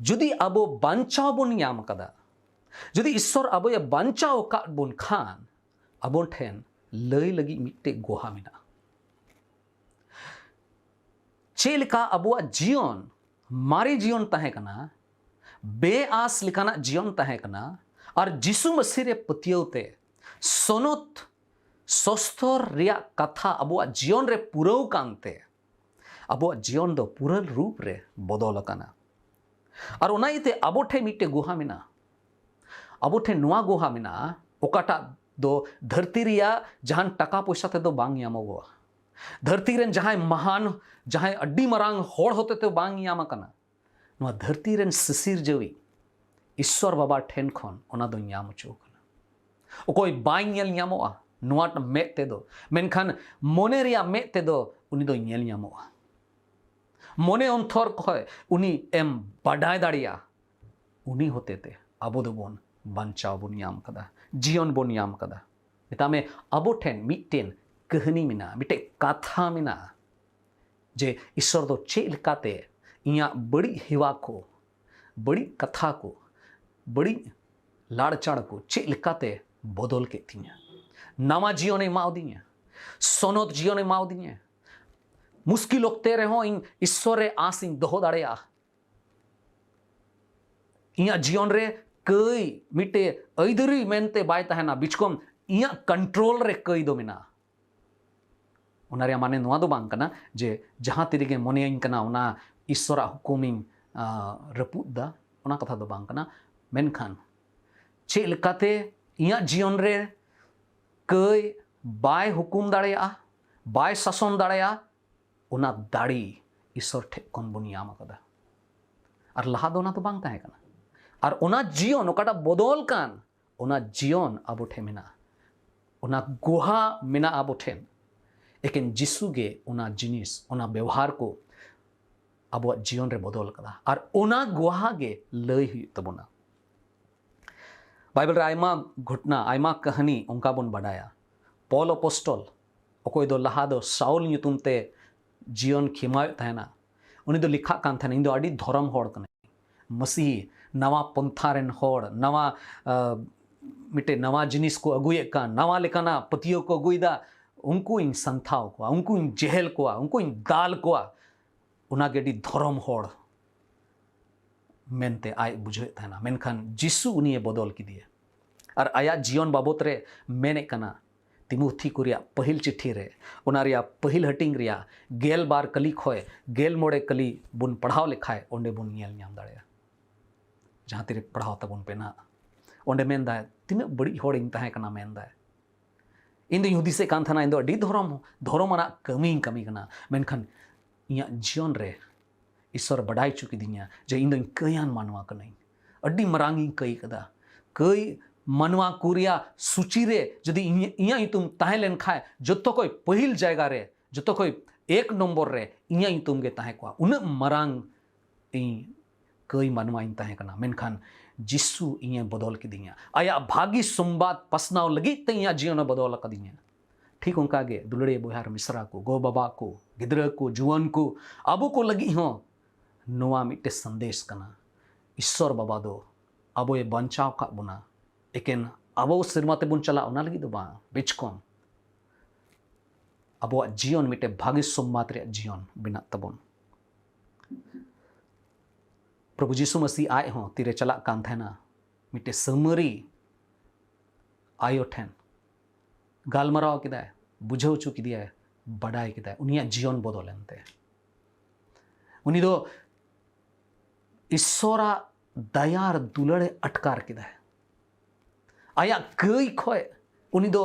ᱡᱩᱫᱤ ᱟᱵᱚ ᱵᱟᱧᱪᱟᱣ ᱵᱚᱱ ᱧᱟᱢ ᱟᱠᱟᱫᱟ, ᱡᱩᱫᱤ ᱤᱥᱥᱚᱨ ᱟᱵᱚᱭ ᱵᱟᱧᱪᱟᱣ ᱟᱠᱟᱫ ᱵᱚᱱ ᱠᱷᱟᱱ, ᱟᱵᱚ ᱴᱷᱮᱱ ᱞᱟᱹᱭ ᱞᱟᱹᱜᱤᱫ ᱢᱤᱫᱴᱮᱡ ᱜᱚᱦᱟ ᱢᱮᱱᱟᱜᱼᱟ᱾ ᱪᱮᱫ ᱞᱮᱠᱟ ᱟᱵᱚᱣᱟᱜ ᱡᱤᱭᱚᱱ, ᱢᱟᱨᱮ ᱡᱤᱭᱚᱱ ᱛᱟᱦᱮᱸ ᱠᱟᱱᱟ, ᱵᱮᱼᱟᱥ ᱞᱮᱠᱟᱱᱟᱜ ᱡᱤᱭᱚᱱ ᱛᱟᱦᱮᱸ ᱠᱟᱱᱟ, ᱟᱨ ᱡᱤᱥᱩ ᱢᱟᱹᱥᱤ ᱨᱮ ᱯᱟᱹᱛᱭᱟᱹᱣ ᱛᱮ ᱥᱚᱱᱚᱛ ᱥᱚᱥᱛᱚᱨ ᱨᱮᱭᱟᱜ ᱠᱟᱛᱷᱟ ᱟᱵᱚᱣᱟᱜ ᱡᱤᱭᱚᱱ ᱨᱮ ᱯᱩᱨᱟᱹᱣ ᱠᱟᱱᱛᱮ ᱟᱵᱚᱣᱟᱜ ᱡᱤᱭᱚᱱ ᱫᱚ ᱯᱩᱨᱟᱹ ᱨᱩᱯ ᱨᱮ ᱵᱚᱫᱚᱞ ᱟᱠᱟᱱᱟ᱾ ᱟᱨ ᱚᱱᱟ ᱤᱭᱟᱹᱛᱮ ᱟᱵᱚ ᱴᱷᱮᱱ ᱢᱤᱫᱴᱮᱡ ᱜᱩᱦᱟ ᱢᱮᱱᱟᱜᱼᱟ᱾ ᱟᱵᱚ ᱴᱷᱮᱱ ᱱᱚᱣᱟ ᱜᱩᱦᱟ ᱢᱮᱱᱟᱜᱼᱟ, ᱚᱠᱟᱴᱟᱜ ᱫᱚ ᱫᱷᱟᱹᱨᱛᱤ ᱨᱮᱭᱟᱜ ᱡᱟᱦᱟᱱ ᱴᱟᱠᱟ ᱯᱚᱭᱥᱟ ᱛᱮᱫᱚ ᱵᱟᱝ ᱧᱟᱢᱚᱜᱚᱜᱼᱟ᱾ ᱫᱷᱟᱹᱨᱛᱤ ᱨᱮᱱ ᱡᱟᱦᱟᱸᱭ ᱢᱟᱦᱟᱱ, ᱡᱟᱦᱟᱸᱭ ᱟᱹᱰᱤ ᱢᱟᱨᱟᱝ ᱦᱚᱲ ᱦᱚᱛᱮᱛᱮ ᱵᱟᱝ ᱧᱟᱢ ᱟᱠᱟᱱᱟ, ᱱᱚᱣᱟ ᱫᱷᱟᱹᱨᱛᱤ ᱨᱮᱱ ᱥᱤᱥᱤᱨᱡᱟᱹᱣᱤᱡ ᱤᱥᱥᱚᱨ ᱵᱟᱵᱟ ᱴᱷᱮᱱ ᱠᱷᱚᱱ ᱚᱱᱟ ᱫᱚ ᱧᱟᱢ ᱦᱚᱪᱚ ᱟᱠᱟᱱᱟ᱾ ᱚᱠᱚᱭ ᱵᱟᱭ ᱧᱮᱞ ᱧᱟᱢᱚᱜᱼᱟ ᱱᱚᱣᱟ ᱢᱮᱫ ᱛᱮᱫᱚ, ᱢᱮᱱᱠᱷᱟᱱ ᱢᱚᱱᱮ ᱨᱮᱭᱟᱜ ᱢᱮᱫ ᱛᱮᱫᱚ ᱩᱱᱤ ᱫᱚᱭ ᱧᱮᱞ ᱧᱟᱢᱚᱜᱼᱟ᱾ ᱢᱚᱱᱮ ᱚᱱᱛᱚᱨ ᱠᱷᱚᱱ ᱩᱱᱤ ᱮᱢ ᱵᱟᱰᱟᱭ ᱫᱟᱲᱮᱭᱟᱜᱼᱟ᱾ ᱩᱱᱤ ᱦᱚᱛᱮᱛᱮ ᱟᱵᱚ ᱫᱚᱵᱚᱱ ᱵᱟᱧᱪᱟᱣ ᱵᱚᱱ ᱧᱟᱢ ᱠᱟᱫᱟ, ᱡᱤᱭᱚᱱ ᱵᱚᱱ ᱧᱟᱢ ᱠᱟᱫᱟ᱾ ᱢᱮᱛᱟᱜ ᱢᱮ, ᱟᱵᱚ ᱴᱷᱮᱱ ᱢᱤᱫᱴᱮᱱ ᱠᱟᱹᱦᱱᱤ ᱢᱮᱱᱟᱜᱼᱟ, ᱢᱤᱫᱴᱮᱱ ᱠᱟᱛᱷᱟ ᱢᱮᱱᱟᱜᱼᱟ, ᱡᱮ ᱤᱥᱥᱚᱨ ᱫᱚ ᱪᱮᱫ ᱞᱮᱠᱟᱛᱮ ᱤᱧᱟᱹᱜ ᱵᱟᱹᱲᱤᱡ ᱦᱮᱣᱟ ᱠᱚ, ᱵᱟᱹᱲᱤᱡ ᱠᱟᱛᱷᱟ ᱠᱚ, ᱵᱟᱹᱲᱤᱡ ᱞᱟᱲᱪᱟᱲ ᱠᱚ ᱪᱮᱫ ᱞᱮᱠᱟᱛᱮ ᱵᱚᱫᱚᱞ ᱠᱮᱫ ᱛᱤᱧᱟ, ᱱᱟᱣᱟ ᱡᱤᱭᱚᱱᱮ ᱮᱢᱟᱣᱫᱤᱧᱟ, ᱥᱚᱱᱚᱛ ᱡᱤᱭᱚᱱᱮ ᱮᱢᱟᱣᱫᱤᱧᱟ᱾ ᱢᱩᱥᱠᱤᱞ ᱚᱠᱛᱮ ᱨᱮᱦᱚᱸ ᱤᱧ ᱤᱥᱥᱚᱨ ᱨᱮ ᱟᱸᱥ ᱤᱧ ᱫᱚᱦᱚ ᱫᱟᱲᱮᱭᱟᱜᱼᱟ᱾ ᱤᱧᱟᱹᱜ ᱡᱤᱭᱚᱱ ᱨᱮ ᱠᱟᱹᱭ ᱢᱤᱫᱴᱮᱡ ᱟᱹᱭᱫᱟᱹᱨᱤ ᱢᱮᱱᱛᱮ ᱵᱟᱭ ᱛᱟᱦᱮᱱᱟ, ᱵᱤᱪᱠᱚᱢ ᱤᱧᱟᱹᱜ ᱠᱚᱱᱴᱨᱳᱞ ᱨᱮ ᱠᱟᱹᱭ ᱫᱚ ᱢᱮᱱᱟᱜᱼᱟ᱾ ᱚᱱᱟ ᱨᱮᱭᱟᱜ ᱢᱟᱱᱮ ᱱᱚᱣᱟ ᱫᱚ ᱵᱟᱝ ᱠᱟᱱᱟ ᱡᱮ ᱡᱟᱦᱟᱸ ᱛᱤ ᱨᱮᱜᱮ ᱢᱚᱱᱮᱭᱟᱹᱧ ᱠᱟᱱᱟ ᱚᱱᱟ ᱤᱥᱥᱚᱨᱟᱜ ᱦᱩᱠᱩᱢᱤᱧ, ᱟ, ᱨᱟᱹᱯᱩᱫ ᱫᱟ, ᱚᱱᱟ ᱠᱟᱛᱷᱟ ᱫᱚ ᱵᱟᱝ ᱠᱟᱱᱟ᱾ ᱢᱮᱱᱠᱷᱟᱱ ᱪᱮᱫ ᱞᱮᱠᱟᱛᱮ ᱤᱧᱟᱹᱜ ᱡᱤᱭᱚᱱ ᱨᱮ ᱠᱟᱹᱭ ᱵᱟᱭ ᱦᱩᱠᱩᱢ ᱫᱟᱲᱮᱭᱟᱜᱼᱟ, ᱵᱟᱭ ᱥᱟᱥᱚᱱ ᱫᱟᱲᱮᱭᱟᱜᱼᱟ, ᱚᱱᱟ ᱫᱟᱲᱮ ᱤᱥᱥᱚᱨ ᱴᱷᱮᱡ ᱠᱷᱚᱱ ᱵᱚᱱ ᱧᱟᱢ ᱟᱠᱟᱫᱟ᱾ ᱟᱨ ᱞᱟᱦᱟ ᱫᱚ ᱚᱱᱟ ᱫᱚ ᱵᱟᱝ ᱛᱟᱦᱮᱸ ᱠᱟᱱᱟ᱾ ᱟᱨ ᱚᱱᱟ ᱡᱤᱭᱚᱱ ᱚᱠᱟᱴᱟᱜ ᱵᱚᱫᱚᱞ ᱠᱟᱱ, ᱚᱱᱟ ᱡᱤᱭᱚᱱ ᱟᱵᱚ ᱴᱷᱮᱱ ᱢᱮᱱᱟᱜᱼᱟ, ᱚᱱᱟ ᱜᱩᱦᱟ ᱢᱮᱱᱟᱜᱼᱟ ᱟᱵᱚ ᱴᱷᱮᱱ᱾ ᱮᱠᱮᱱ ᱡᱤᱥᱩ ᱜᱮ ᱚᱱᱟ ᱡᱤᱱᱤᱥ, ᱚᱱᱟ ᱵᱮᱣᱦᱟᱨ ᱠᱚ ᱟᱵᱚᱣᱟᱜ ᱡᱤᱭᱚᱱ ᱨᱮ ᱵᱚᱫᱚᱞ ᱠᱟᱫᱟ᱾ ᱟᱨ ᱚᱱᱟ ᱜᱩᱦᱟ ᱜᱮ ᱞᱟᱹᱭ ᱦᱩᱭᱩᱜ ᱛᱟᱵᱚᱱᱟ᱾ ᱵᱟᱭᱵᱮᱞ ᱨᱮ ᱟᱭᱢᱟ ᱜᱷᱚᱴᱱᱟ, ᱟᱭᱢᱟ ᱠᱟᱹᱦᱱᱤ ᱚᱱᱠᱟ ᱵᱚᱱ ᱵᱟᱰᱟᱭᱟ᱾ ᱯᱚᱞ ᱟᱯᱚᱥᱴᱚᱞ, ᱚᱠᱚᱭ ᱫᱚ ᱞᱟᱦᱟ ᱫᱚ ᱥᱟᱩᱞ ᱧᱩᱛᱩᱢ ᱛᱮ ᱡᱤᱭᱚᱱ ᱠᱷᱮᱢᱟᱣᱮᱫ ᱛᱟᱦᱮᱱᱟ, ᱩᱱᱤ ᱫᱚ ᱞᱮᱠᱷᱟᱜ ᱠᱟᱱ ᱛᱟᱦᱮᱱᱟ, "ᱤᱧ ᱫᱚ ᱟᱹᱰᱤ ᱫᱷᱚᱨᱚᱢ ᱦᱚᱲ ᱠᱟᱹᱱᱟᱹᱧ, ᱢᱟᱹᱥᱤᱦᱤ, ᱱᱟᱣᱟ ᱯᱚᱱᱛᱷᱟ ᱨᱮᱱ ᱦᱚᱲ, ᱱᱟᱣᱟ, ᱟ, ᱢᱤᱫᱴᱮᱡ ᱱᱟᱣᱟ ᱡᱤᱱᱤᱥ ᱠᱚ ᱟᱹᱜᱩᱭᱮᱫ ᱠᱟᱱ, ᱱᱟᱣᱟ ᱞᱮᱠᱟᱱᱟᱜ ᱯᱟᱹᱛᱭᱟᱹᱣ ᱠᱚ ᱟᱹᱜᱩᱭᱮᱫᱟ, ᱩᱱᱠᱩᱧ ᱥᱟᱱᱛᱷᱟᱣ ᱠᱚᱣᱟ, ᱩᱱᱠᱩᱧ ᱡᱮᱦᱮᱞ ᱠᱚᱣᱟ, ᱩᱱᱠᱩᱧ ᱫᱟᱞ ᱠᱚᱣᱟ, ᱚᱱᱟᱜᱮ ᱟᱹᱰᱤ ᱫᱷᱚᱨᱚᱢ ᱦᱚᱲ ᱢᱮᱱᱛᱮ ᱟᱡ ᱵᱩᱡᱷᱟᱹᱣᱮᱫ ᱛᱟᱦᱮᱱᱟ᱾ ᱢᱮᱱᱠᱷᱟᱱ ᱡᱤᱥᱩ ᱩᱱᱤᱭᱮ ᱵᱚᱫᱚᱞ ᱠᱮᱫᱮᱭᱟ᱾ ᱟᱨ ᱟᱭᱟᱜ ᱡᱤᱭᱚᱱ ᱵᱟᱵᱚᱛ ᱨᱮ ᱢᱮᱱᱮᱫ ᱠᱟᱱᱟ, ᱛᱤᱢᱳᱛᱷᱤ ᱠᱚ ᱨᱮᱭᱟᱜ ᱯᱟᱹᱦᱤᱞ ᱪᱤᱴᱷᱤ ᱨᱮ, ᱚᱱᱟ ᱨᱮᱭᱟᱜ ᱯᱟᱹᱦᱤᱞ ᱦᱟᱹᱴᱤᱧ ᱨᱮᱭᱟᱜ ᱜᱮᱞ ᱵᱟᱨ ᱠᱟᱹᱞᱤ ᱠᱷᱚᱱ ᱜᱮᱞ ᱢᱚᱬᱮ ᱠᱟᱹᱞᱤ ᱵᱚᱱ ᱯᱟᱲᱦᱟᱣ ᱞᱮᱠᱷᱟᱡ, ᱚᱸᱰᱮ ᱵᱚᱱ ᱧᱮᱞ ᱧᱟᱢ ᱫᱟᱲᱮᱭᱟᱜᱼᱟ᱾ ᱡᱟᱦᱟᱸ ᱛᱤᱨᱮ ᱯᱟᱲᱦᱟᱣ ᱛᱟᱵᱚᱱ ᱯᱮ ᱱᱟᱦᱟᱜ, ᱚᱸᱰᱮ ᱢᱮᱱᱫᱟᱭ, ᱛᱤᱱᱟᱹᱜ ᱵᱟᱹᱲᱤᱡ ᱦᱚᱲᱤᱧ ᱛᱟᱦᱮᱸ ᱠᱟᱱᱟ, ᱢᱮᱱᱫᱟᱭ᱾ ᱤᱧ ᱫᱚᱧ ᱦᱩᱫᱤᱥᱮᱫ ᱠᱟᱱ ᱛᱟᱦᱮᱱᱟ, ᱤᱧ ᱫᱚ ᱟᱹᱰᱤ ᱫᱷᱚᱨᱚᱢ, ᱫᱷᱚᱨᱚᱢ ᱟᱱᱟᱜ ᱠᱟᱹᱢᱤᱧ ᱠᱟᱹᱢᱤ ᱠᱟᱱᱟ, ᱢᱮᱱᱠᱷᱟᱱ ᱤᱧᱟᱹᱜ ᱡᱤᱭᱚᱱ ᱨᱮ ᱤᱥᱥᱚᱨ ᱵᱟᱰᱟᱭ ᱦᱚᱪᱚ ᱠᱤᱫᱤᱧᱟ ᱡᱮ ᱤᱧ ᱫᱚᱧ ᱠᱟᱹᱭᱟᱱ ᱢᱟᱱᱣᱟ ᱠᱟᱹᱱᱟᱹᱧ᱾ ᱟᱹᱰᱤ ᱢᱟᱨᱟᱝ ᱤᱧ ᱠᱟᱹᱭ ᱠᱟᱫᱟ᱾ ᱠᱟᱹᱭ ᱢᱟᱱᱣᱟ ᱠᱚ ᱨᱮᱭᱟᱜ ᱥᱩᱪᱤ ᱨᱮ ᱡᱩᱫᱤ ᱤᱧ, ᱤᱧᱟᱹᱜ ᱧᱩᱛᱩᱢ ᱛᱟᱦᱮᱸ ᱞᱮᱱ ᱠᱷᱟᱡ, ᱡᱚᱛᱚ ᱠᱷᱚᱡ ᱯᱟᱹᱦᱤᱞ ᱡᱟᱭᱜᱟ ᱨᱮ, ᱡᱚᱛᱚ ᱠᱷᱚᱡ ᱮᱠ ᱱᱚᱢᱵᱚᱨ ᱨᱮ ᱤᱧᱟᱹᱜ ᱧᱩᱛᱩᱢ ᱜᱮ ᱛᱟᱦᱮᱸ ᱠᱚᱜᱼᱟ᱾ ᱩᱱᱟᱹᱜ ᱢᱟᱨᱟᱝ ᱤᱧ ᱠᱟᱹᱭ ᱢᱟᱱᱣᱟᱧ ᱛᱟᱦᱮᱸ ᱠᱟᱱᱟ, ᱢᱮᱱᱠᱷᱟᱱ ᱡᱤᱥᱩ ᱤᱧᱮ ᱵᱚᱫᱚᱞ ᱠᱤᱫᱤᱧᱟ᱾ ᱟᱭᱟᱜ ᱵᱷᱟᱹᱜᱤ ᱥᱚᱢᱵᱟᱫ ᱯᱟᱥᱱᱟᱣ ᱞᱟᱹᱜᱤᱫ ᱛᱮ ᱤᱧᱟᱹᱜ ᱡᱤᱭᱚᱱᱮ ᱵᱚᱫᱚᱞ ᱟᱠᱟᱫᱤᱧᱟ᱾ ᱴᱷᱤᱠ ᱚᱱᱠᱟ ᱜᱮ ᱫᱩᱞᱟᱹᱲᱤᱭᱟᱹ ᱵᱚᱭᱦᱟ ᱟᱨ ᱢᱤᱥᱨᱟ ᱠᱚ, ᱜᱚ ᱵᱟᱵᱟ ᱠᱚ, ᱜᱤᱫᱽᱨᱟᱹ ᱠᱚ, ᱡᱩᱣᱟᱹᱱ ᱠᱚ, ᱟᱵᱚ ᱠᱚ ᱞᱟᱹᱜᱤᱫ ᱦᱚᱸ ᱱᱚᱣᱟ ᱢᱤᱫᱴᱮᱱ ᱥᱟᱸᱫᱮᱥ ᱠᱟᱱᱟ᱾ ᱤᱥᱥᱚᱨ ᱵᱟᱵᱟ ᱫᱚ ᱟᱵᱚᱭ ᱵᱟᱧᱪᱟᱣ ᱟᱠᱟᱫ ᱵᱚᱱᱟ, ᱮᱠᱮᱱ ᱟᱵᱚ ᱥᱮᱨᱢᱟ ᱛᱮᱵᱚᱱ ᱪᱟᱞᱟᱜ ᱚᱱᱟ ᱞᱟᱹᱜᱤᱫ ᱫᱚ ᱵᱟᱝ, ᱵᱮᱪᱠᱚᱢ ᱟᱵᱚᱣᱟᱜ ᱡᱤᱭᱚᱱ ᱢᱤᱫᱴᱮᱱ ᱵᱷᱟᱹᱜᱤ ᱥᱚᱢᱵᱟᱫ ᱨᱮᱭᱟᱜ ᱡᱤᱭᱚᱱ ᱵᱮᱱᱟᱜ ᱛᱟᱵᱚᱱ᱾ ᱯᱨᱚᱵᱷᱩ ᱡᱤᱥᱩ ᱢᱟᱹᱥᱤ ᱟᱡ ᱦᱚᱸ ᱛᱤᱨᱮ ᱪᱟᱞᱟᱜ ᱠᱟᱱ ᱛᱟᱦᱮᱱᱟ, ᱢᱤᱫᱴᱮᱱ ᱥᱟᱹᱢᱟᱹᱨᱤ ᱟᱭᱳ ᱴᱷᱮᱱ ᱜᱟᱞᱢᱟᱨᱟᱣ ᱠᱮᱫᱟᱭ, ᱵᱩᱡᱷᱟᱹᱣ ᱦᱚᱪᱚ ᱠᱮᱫᱮᱭᱟᱭ, ᱵᱟᱰᱟᱭ ᱠᱮᱫᱟᱭ, ᱩᱱᱤᱭᱟᱜ ᱡᱤᱭᱚᱱ ᱵᱚᱫᱚᱞ ᱮᱱᱛᱮ᱾ ᱩᱱᱤ ᱫᱚ ᱤᱥᱥᱚᱨᱟᱜ ᱫᱟᱭᱟ ᱟᱨ ᱫᱩᱞᱟᱹᱲᱮ ᱟᱴᱠᱟᱨ ᱠᱮᱫᱟᱭ᱾ ᱟᱭᱟᱜ ᱠᱟᱹᱭ ᱠᱷᱚᱡ ᱩᱱᱤ ᱫᱚ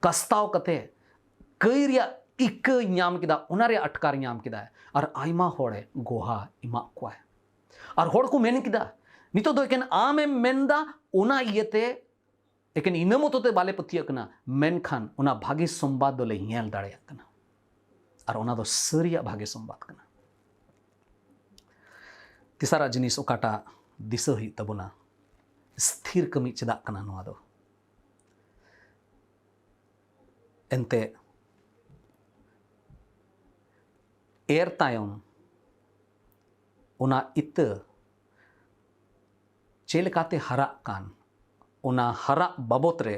ᱠᱟᱥᱛᱟᱣ ᱠᱟᱛᱮ ᱠᱟᱹᱭ ᱨᱮᱭᱟᱜ ᱤᱠᱟᱹᱭ ᱧᱟᱢ ᱠᱮᱫᱟ, ᱚᱱᱟ ᱨᱮᱭᱟᱜ ᱟᱴᱠᱟᱨ ᱧᱟᱢ ᱠᱮᱫᱟᱭ᱾ ᱟᱨ ᱟᱭᱢᱟ ᱦᱚᱲᱮ ᱜᱚᱦᱟ ᱮᱢᱟᱜ ᱠᱚᱣᱟᱭ᱾ ᱟᱨ ᱦᱚᱲ ᱠᱚ ᱢᱮᱱ ᱠᱮᱫᱟ, ᱱᱤᱛᱚᱜ ᱫᱚ ᱮᱠᱮᱱ ᱟᱢᱮᱢ ᱢᱮᱱᱫᱟ, ᱚᱱᱟ ᱤᱭᱟᱹᱛᱮ ᱮᱠᱮᱱ ᱤᱱᱟᱹ ᱢᱚᱛᱚ ᱛᱮ ᱵᱟᱞᱮ ᱯᱟᱹᱛᱭᱟᱹᱜ ᱠᱟᱱᱟ, ᱢᱮᱱᱠᱷᱟᱱ ᱚᱱᱟ ᱵᱷᱟᱜᱮ ᱥᱚᱢᱵᱟᱫ ᱫᱚᱞᱮ ᱧᱮᱞ ᱫᱟᱲᱮᱭᱟᱜ ᱠᱟᱱᱟ᱾ ᱟᱨ ᱚᱱᱟ ᱫᱚ ᱥᱟᱹᱨᱤᱭᱟᱜ ᱵᱷᱟᱜᱮ ᱥᱚᱢᱵᱟᱫ ᱠᱟᱱᱟ᱾ ᱛᱮᱥᱟᱨᱟᱜ ᱡᱤᱱᱤᱥ ᱚᱠᱟᱴᱟᱜ ᱫᱤᱥᱟᱹ ᱦᱩᱭᱩᱜ ᱛᱟᱵᱚᱱᱟ, ᱥᱛᱷᱤᱨ ᱠᱟᱹᱢᱤ ᱪᱮᱫᱟᱜ ᱠᱟᱱᱟ ᱱᱚᱣᱟ ᱫᱚ? ᱮᱱᱛᱮ ᱮᱨ ᱛᱟᱭᱚᱢ ᱚᱱᱟ ᱤᱛᱟᱹ ᱪᱮᱫ ᱞᱮᱠᱟᱛᱮ ᱦᱟᱨᱟᱜ ᱠᱟᱱ, ᱚᱱᱟ ᱦᱟᱨᱟᱜ ᱵᱟᱵᱚᱛ ᱨᱮ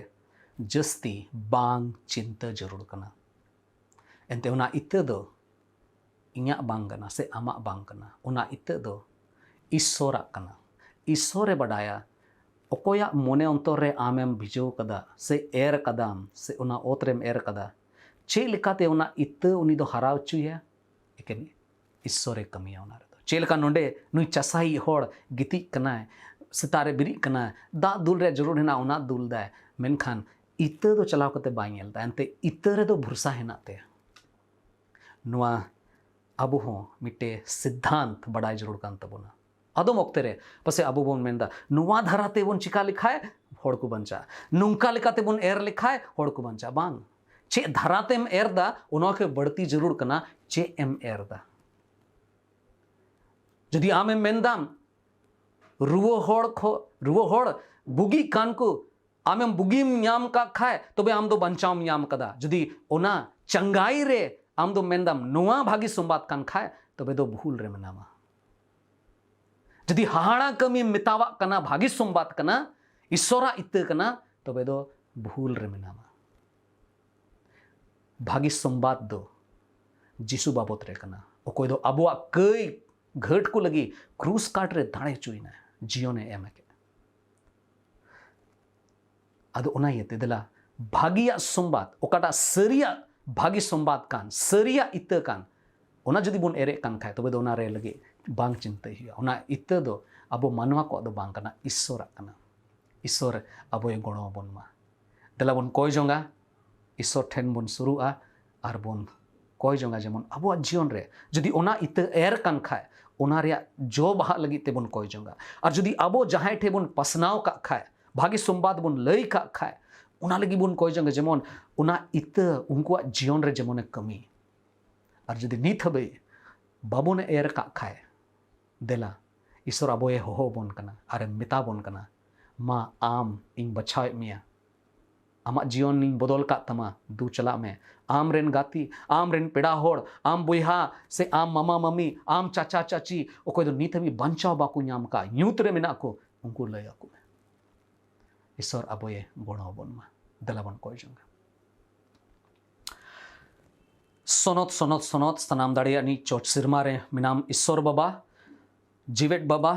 ᱡᱟᱹᱥᱛᱤ ᱵᱟᱝ ᱪᱤᱱᱛᱟᱹ ᱡᱟᱹᱨᱩᱲ ᱠᱟᱱᱟ᱾ ᱮᱱᱛᱮ ᱚᱱᱟ ᱤᱛᱟᱹ ᱫᱚ ᱤᱧᱟᱹᱜ ᱵᱟᱝ ᱠᱟᱱᱟ ᱥᱮ ᱟᱢᱟᱜ ᱵᱟᱝ ᱠᱟᱱᱟ, ᱚᱱᱟ ᱤᱛᱟᱹ ᱫᱚ ᱤᱥᱥᱚᱨᱟᱜ ᱠᱟᱱᱟ᱾ ᱤᱥᱥᱚᱨᱮ ᱵᱟᱰᱟᱭᱟ ᱚᱠᱚᱭᱟᱜ ᱢᱚᱱᱮ ᱚᱱᱛᱚᱨ ᱨᱮ ᱟᱢᱮᱢ ᱵᱷᱤᱡᱟᱹᱣ ᱠᱟᱫᱟ ᱥᱮ ᱮᱨ ᱠᱟᱫᱟᱢ ᱥᱮ ᱚᱱᱟ ᱚᱛ ᱨᱮᱢ ᱮᱨ ᱠᱟᱫᱟ, ᱪᱮᱫ ᱞᱮᱠᱟᱛᱮ ᱚᱱᱟ ᱤᱛᱟᱹ ᱩᱱᱤ ᱫᱚ ᱦᱟᱨᱟ ᱦᱚᱪᱚᱭᱟ, ᱮᱠᱮᱱ ᱤᱥᱥᱚᱨᱮ ᱠᱟᱹᱢᱤᱭᱟ ᱚᱱᱟ ᱨᱮᱫᱚ᱾ ᱪᱮᱫ ᱞᱮᱠᱟ ᱱᱚᱰᱮ ᱱᱩᱭ ᱪᱟᱥᱟᱭᱤᱡ ᱦᱚᱲ ᱜᱤᱛᱤᱡ ᱠᱟᱱᱟᱭ, ᱥᱮᱛᱟᱜ ᱨᱮ ᱵᱮᱨᱮᱫ ᱠᱟᱱᱟᱭ, ᱫᱟᱜ ᱫᱩᱞ ᱨᱮᱭᱟᱜ ᱡᱟᱹᱨᱩᱲ ᱦᱮᱱᱟᱜᱼᱟ, ᱚᱱᱟ ᱫᱩᱞ ᱫᱟᱭ, ᱢᱮᱱᱠᱷᱟᱱ ᱤᱛᱟᱹ ᱫᱚ ᱪᱟᱞᱟᱣ ᱠᱟᱛᱮ ᱵᱟᱭ ᱧᱮᱞ ᱮᱫᱟ, ᱮᱱᱛᱮ ᱤᱛᱟᱹ ᱨᱮᱫᱚ ᱵᱷᱚᱨᱥᱟ ᱦᱮᱱᱟᱜ ᱛᱟᱭᱟ᱾ ᱱᱚᱣᱟ ᱟᱵᱚ ᱦᱚᱸ ᱢᱤᱫᱴᱮᱡ ᱥᱤᱫᱽᱫᱷᱟᱱᱛ ᱵᱟᱰᱟᱭ ᱡᱟᱹᱨᱩᱲ ᱠᱟᱱ ᱛᱟᱵᱚᱱᱟ᱾ ᱟᱫᱚᱢ ᱚᱠᱛᱮ ᱨᱮ ᱯᱟᱥᱮ ᱟᱵᱚ ᱵᱚᱱ ᱢᱮᱱᱫᱟ, ᱱᱚᱣᱟ ᱫᱷᱟᱨᱟ ᱛᱮᱵᱚᱱ ᱪᱤᱠᱟ ᱞᱮᱠᱷᱟᱡ ᱦᱚᱲ ᱠᱚ ᱵᱟᱧᱪᱟᱜᱼᱟ, ᱱᱚᱝᱠᱟ ᱞᱮᱠᱟ ᱛᱮᱵᱚᱱ ᱮᱨ ᱞᱮᱠᱷᱟᱡ ᱦᱚᱲ ᱠᱚ ᱵᱟᱧᱪᱟᱜᱼᱟ᱾ ᱵᱟᱝ, ᱪᱮᱫ ᱫᱷᱟᱨᱟ ᱛᱮᱢ ᱮᱨ ᱫᱟ, ᱚᱱᱟ ᱠᱷᱚᱡ ᱵᱟᱹᱲᱛᱤ ᱡᱟᱹᱨᱩᱲ ᱠᱟᱱᱟ ᱪᱮᱫ ᱮᱢ ᱮᱨ ᱫᱟ᱾ ᱡᱩᱫᱤ ᱟᱢᱮᱢ ᱢᱮᱱᱫᱟᱢ, ᱨᱩᱣᱟᱹ ᱦᱚᱲ ᱠᱷᱚ-, ᱨᱩᱣᱟᱹ ᱦᱚᱲ ᱵᱩᱜᱤᱜ ᱠᱟᱱ ᱠᱚ, ᱟᱢᱮᱢ ᱵᱩᱜᱤᱢ ᱧᱟᱢ ᱠᱟᱜ ᱠᱷᱟᱡ, ᱛᱚᱵᱮ ᱟᱢ ᱫᱚ ᱵᱟᱧᱪᱟᱣᱮᱢ ᱧᱟᱢ ᱠᱟᱫᱟ᱾ ᱡᱩᱫᱤ ᱚᱱᱟ ᱪᱟᱸᱜᱟᱭ ᱨᱮ ᱟᱢ ᱫᱚ ᱢᱮᱱᱫᱟᱢ, ᱱᱚᱣᱟ ᱵᱷᱟᱹᱜᱤ ᱥᱚᱢᱵᱟᱫ ᱠᱟᱱ ᱠᱷᱟᱡ, ᱛᱚᱵᱮ ᱫᱚ ᱵᱷᱩᱞ ᱨᱮ ᱢᱮᱱᱟᱢᱟ᱾ ᱡᱩᱫᱤ ᱦᱟᱦᱟᱲᱟ ᱠᱟᱹᱢᱤᱢ ᱢᱮᱛᱟᱣᱟᱜ ᱠᱟᱱᱟ ᱵᱷᱟᱹᱜᱤ ᱥᱚᱢᱵᱟᱫ ᱠᱟᱱᱟ, ᱤᱥᱥᱚᱨᱟᱜ ᱤᱛᱟᱹ ᱠᱟᱱᱟ, ᱛᱚᱵᱮ ᱫᱚ ᱵᱷᱩᱞ ᱨᱮ ᱢᱮᱱᱟᱢᱟ᱾ ᱵᱷᱟᱹᱜᱤ ᱥᱚᱢᱵᱟᱫ ᱫᱚ ᱡᱤᱥᱩ ᱵᱟᱵᱚᱛ ᱨᱮ ᱠᱟᱱᱟ, ᱚᱠᱚᱭ ᱫᱚ ᱟᱵᱚᱣᱟᱜ ᱠᱟᱹᱭ ᱜᱷᱟᱹᱴ ᱠᱚ ᱞᱟᱹᱜᱤᱫ ᱠᱨᱩᱥ ᱠᱟᱴ ᱨᱮ ᱫᱟᱲᱮ ᱦᱚᱪᱚᱭᱮᱱᱟ, ᱡᱤᱭᱚᱱᱮ ᱮᱢ ᱟᱠᱟᱫ᱾ ᱟᱫᱚ ᱚᱱᱟ ᱤᱭᱟᱹᱛᱮ ᱫᱮᱞᱟ, ᱵᱷᱟᱹᱜᱤᱭᱟᱜ ᱥᱚᱢᱵᱟᱫ, ᱚᱠᱟᱴᱟᱜ ᱥᱟᱹᱨᱤᱭᱟᱜ ᱵᱷᱟᱹᱜᱤ ᱥᱚᱢᱵᱟᱫ ᱠᱟᱱ, ᱥᱟᱹᱨᱤᱭᱟᱜ ᱤᱛᱟᱹ ᱠᱟᱱ, ᱚᱱᱟ ᱡᱩᱫᱤ ᱵᱚᱱ ᱮᱨᱮᱫ ᱠᱟᱱ ᱠᱷᱟᱡ, ᱛᱚᱵᱮ ᱫᱚ ᱚᱱᱟ ᱨᱮ ᱞᱟᱹᱜᱤᱫ ᱵᱟᱝ ᱪᱤᱱᱛᱟᱹᱭ ᱦᱩᱭᱩᱜᱼᱟ᱾ ᱚᱱᱟ ᱤᱛᱟᱹ ᱫᱚ ᱟᱵᱚ ᱢᱟᱱᱣᱟ ᱠᱚᱣᱟᱜ ᱫᱚ ᱵᱟᱝ ᱠᱟᱱᱟ, ᱤᱥᱥᱚᱨᱟᱜ ᱠᱟᱱᱟ᱾ ᱤᱥᱥᱚᱨ ᱟᱵᱚᱭ ᱜᱚᱲᱚ ᱟᱵᱚᱱ ᱢᱟ᱾ ᱫᱮᱞᱟ ᱵᱚᱱ ᱠᱚᱭ ᱡᱚᱝᱟ, ᱤᱥᱥᱚᱨ ᱴᱷᱮᱱ ᱵᱚᱱ ᱥᱩᱨᱩᱜᱼᱟ ᱟᱨ ᱵᱚᱱ ᱠᱚᱭ ᱡᱚᱝᱟ, ᱡᱮᱢᱚᱱ ᱟᱵᱚᱣᱟᱜ ᱡᱤᱭᱚᱱ ᱨᱮ ᱡᱩᱫᱤ ᱚᱱᱟ ᱤᱛᱟᱹ ᱮᱨ ᱠᱟᱱ ᱠᱷᱟᱡ, ᱚᱱᱟ ᱨᱮᱭᱟᱜ ᱡᱚ ᱵᱟᱦᱟᱜ ᱞᱟᱹᱜᱤᱫ ᱛᱮᱵᱚᱱ ᱠᱚᱭ ᱡᱚᱝᱟ᱾ ᱟᱨ ᱡᱩᱫᱤ ᱟᱵᱚ ᱡᱟᱦᱟᱸᱭ ᱴᱷᱮᱱ ᱵᱚᱱ ᱯᱟᱥᱱᱟᱣ ᱠᱟᱜ ᱠᱷᱟᱡ, ᱵᱷᱟᱹᱜᱤ ᱥᱚᱢᱵᱟᱫ ᱵᱚᱱ ᱞᱟᱹᱭ ᱠᱟᱜ ᱠᱷᱟᱡ, ᱚᱱᱟ ᱞᱟᱹᱜᱤᱫ ᱵᱚᱱ ᱠᱚᱭ ᱡᱚᱝᱟ, ᱡᱮᱢᱚᱱ ᱚᱱᱟ ᱤᱛᱟᱹ ᱩᱱᱠᱩᱣᱟᱜ ᱡᱤᱭᱚᱱ ᱨᱮ ᱡᱮᱢᱚᱱᱮ ᱠᱟᱹᱢᱤ᱾ ᱟᱨ ᱡᱩᱫᱤ ᱱᱤᱛ ᱦᱟᱹᱵᱤᱡ ᱵᱟᱵᱚᱱ ᱮᱨ ᱠᱟᱜ ᱠᱷᱟᱡ, ᱫᱮᱞᱟ, ᱤᱥᱥᱚᱨ ᱟᱵᱚᱭᱮ ᱦᱚᱦᱚ ᱟᱵᱚᱱ ᱠᱟᱱᱟ ᱟᱨᱮ ᱢᱮᱛᱟ ᱵᱚᱱ ᱠᱟᱱᱟ, ᱢᱟ, ᱟᱢ, ᱤᱧ ᱵᱟᱪᱷᱟᱣᱮᱫ ᱢᱮᱭᱟ, ᱟᱢᱟᱜ ᱡᱤᱭᱚᱱ ᱤᱧ ᱵᱚᱫᱚᱞ ᱠᱟᱜ ᱛᱟᱢᱟ, ᱫᱩ ᱪᱟᱞᱟᱜ ᱢᱮ᱾ ᱟᱢ ᱨᱮᱱ ᱜᱟᱛᱮ, ᱟᱢ ᱨᱮᱱ ᱯᱮᱲᱟ ᱦᱚᱲ, ᱟᱢ ᱵᱚᱭᱦᱟ ᱥᱮ ᱟᱢ ᱢᱟᱢᱟ ᱢᱟᱢᱤ, ᱟᱢ ᱪᱟᱪᱟ ᱪᱟᱪᱤ, ᱚᱠᱚᱭ ᱫᱚ ᱱᱤᱛ ᱦᱟᱹᱵᱤᱡ ᱵᱟᱧᱪᱟᱣ ᱵᱟᱠᱚ ᱧᱟᱢ ᱠᱟᱜ, ᱧᱩᱛ ᱨᱮ ᱢᱮᱱᱟᱜ ᱠᱚ, ᱩᱱᱠᱩ ᱞᱟᱹᱭ ᱟᱠᱚ ᱢᱮ᱾ ᱤᱥᱥᱚᱨ ᱟᱵᱚᱭᱮ ᱜᱚᱲᱚ ᱟᱵᱚᱱ ᱢᱟ᱾ ᱫᱮᱞᱟ ᱵᱚᱱ ᱠᱚᱭ ᱡᱚᱝᱟ᱾ ᱥᱚᱱᱚᱛ ᱥᱚᱱᱚᱛ ᱥᱚᱱᱚᱛ ᱥᱟᱱᱟᱢ ᱫᱟᱲᱮᱭᱟᱜ ᱱᱤᱡ ᱪᱚᱴ ᱥᱮᱨᱢᱟ ᱨᱮ ᱢᱮᱱᱟᱢ ᱤᱥᱥᱚᱨ ᱵᱟᱵᱟ, ᱡᱤᱣᱮᱫ ᱵᱟᱵᱟ,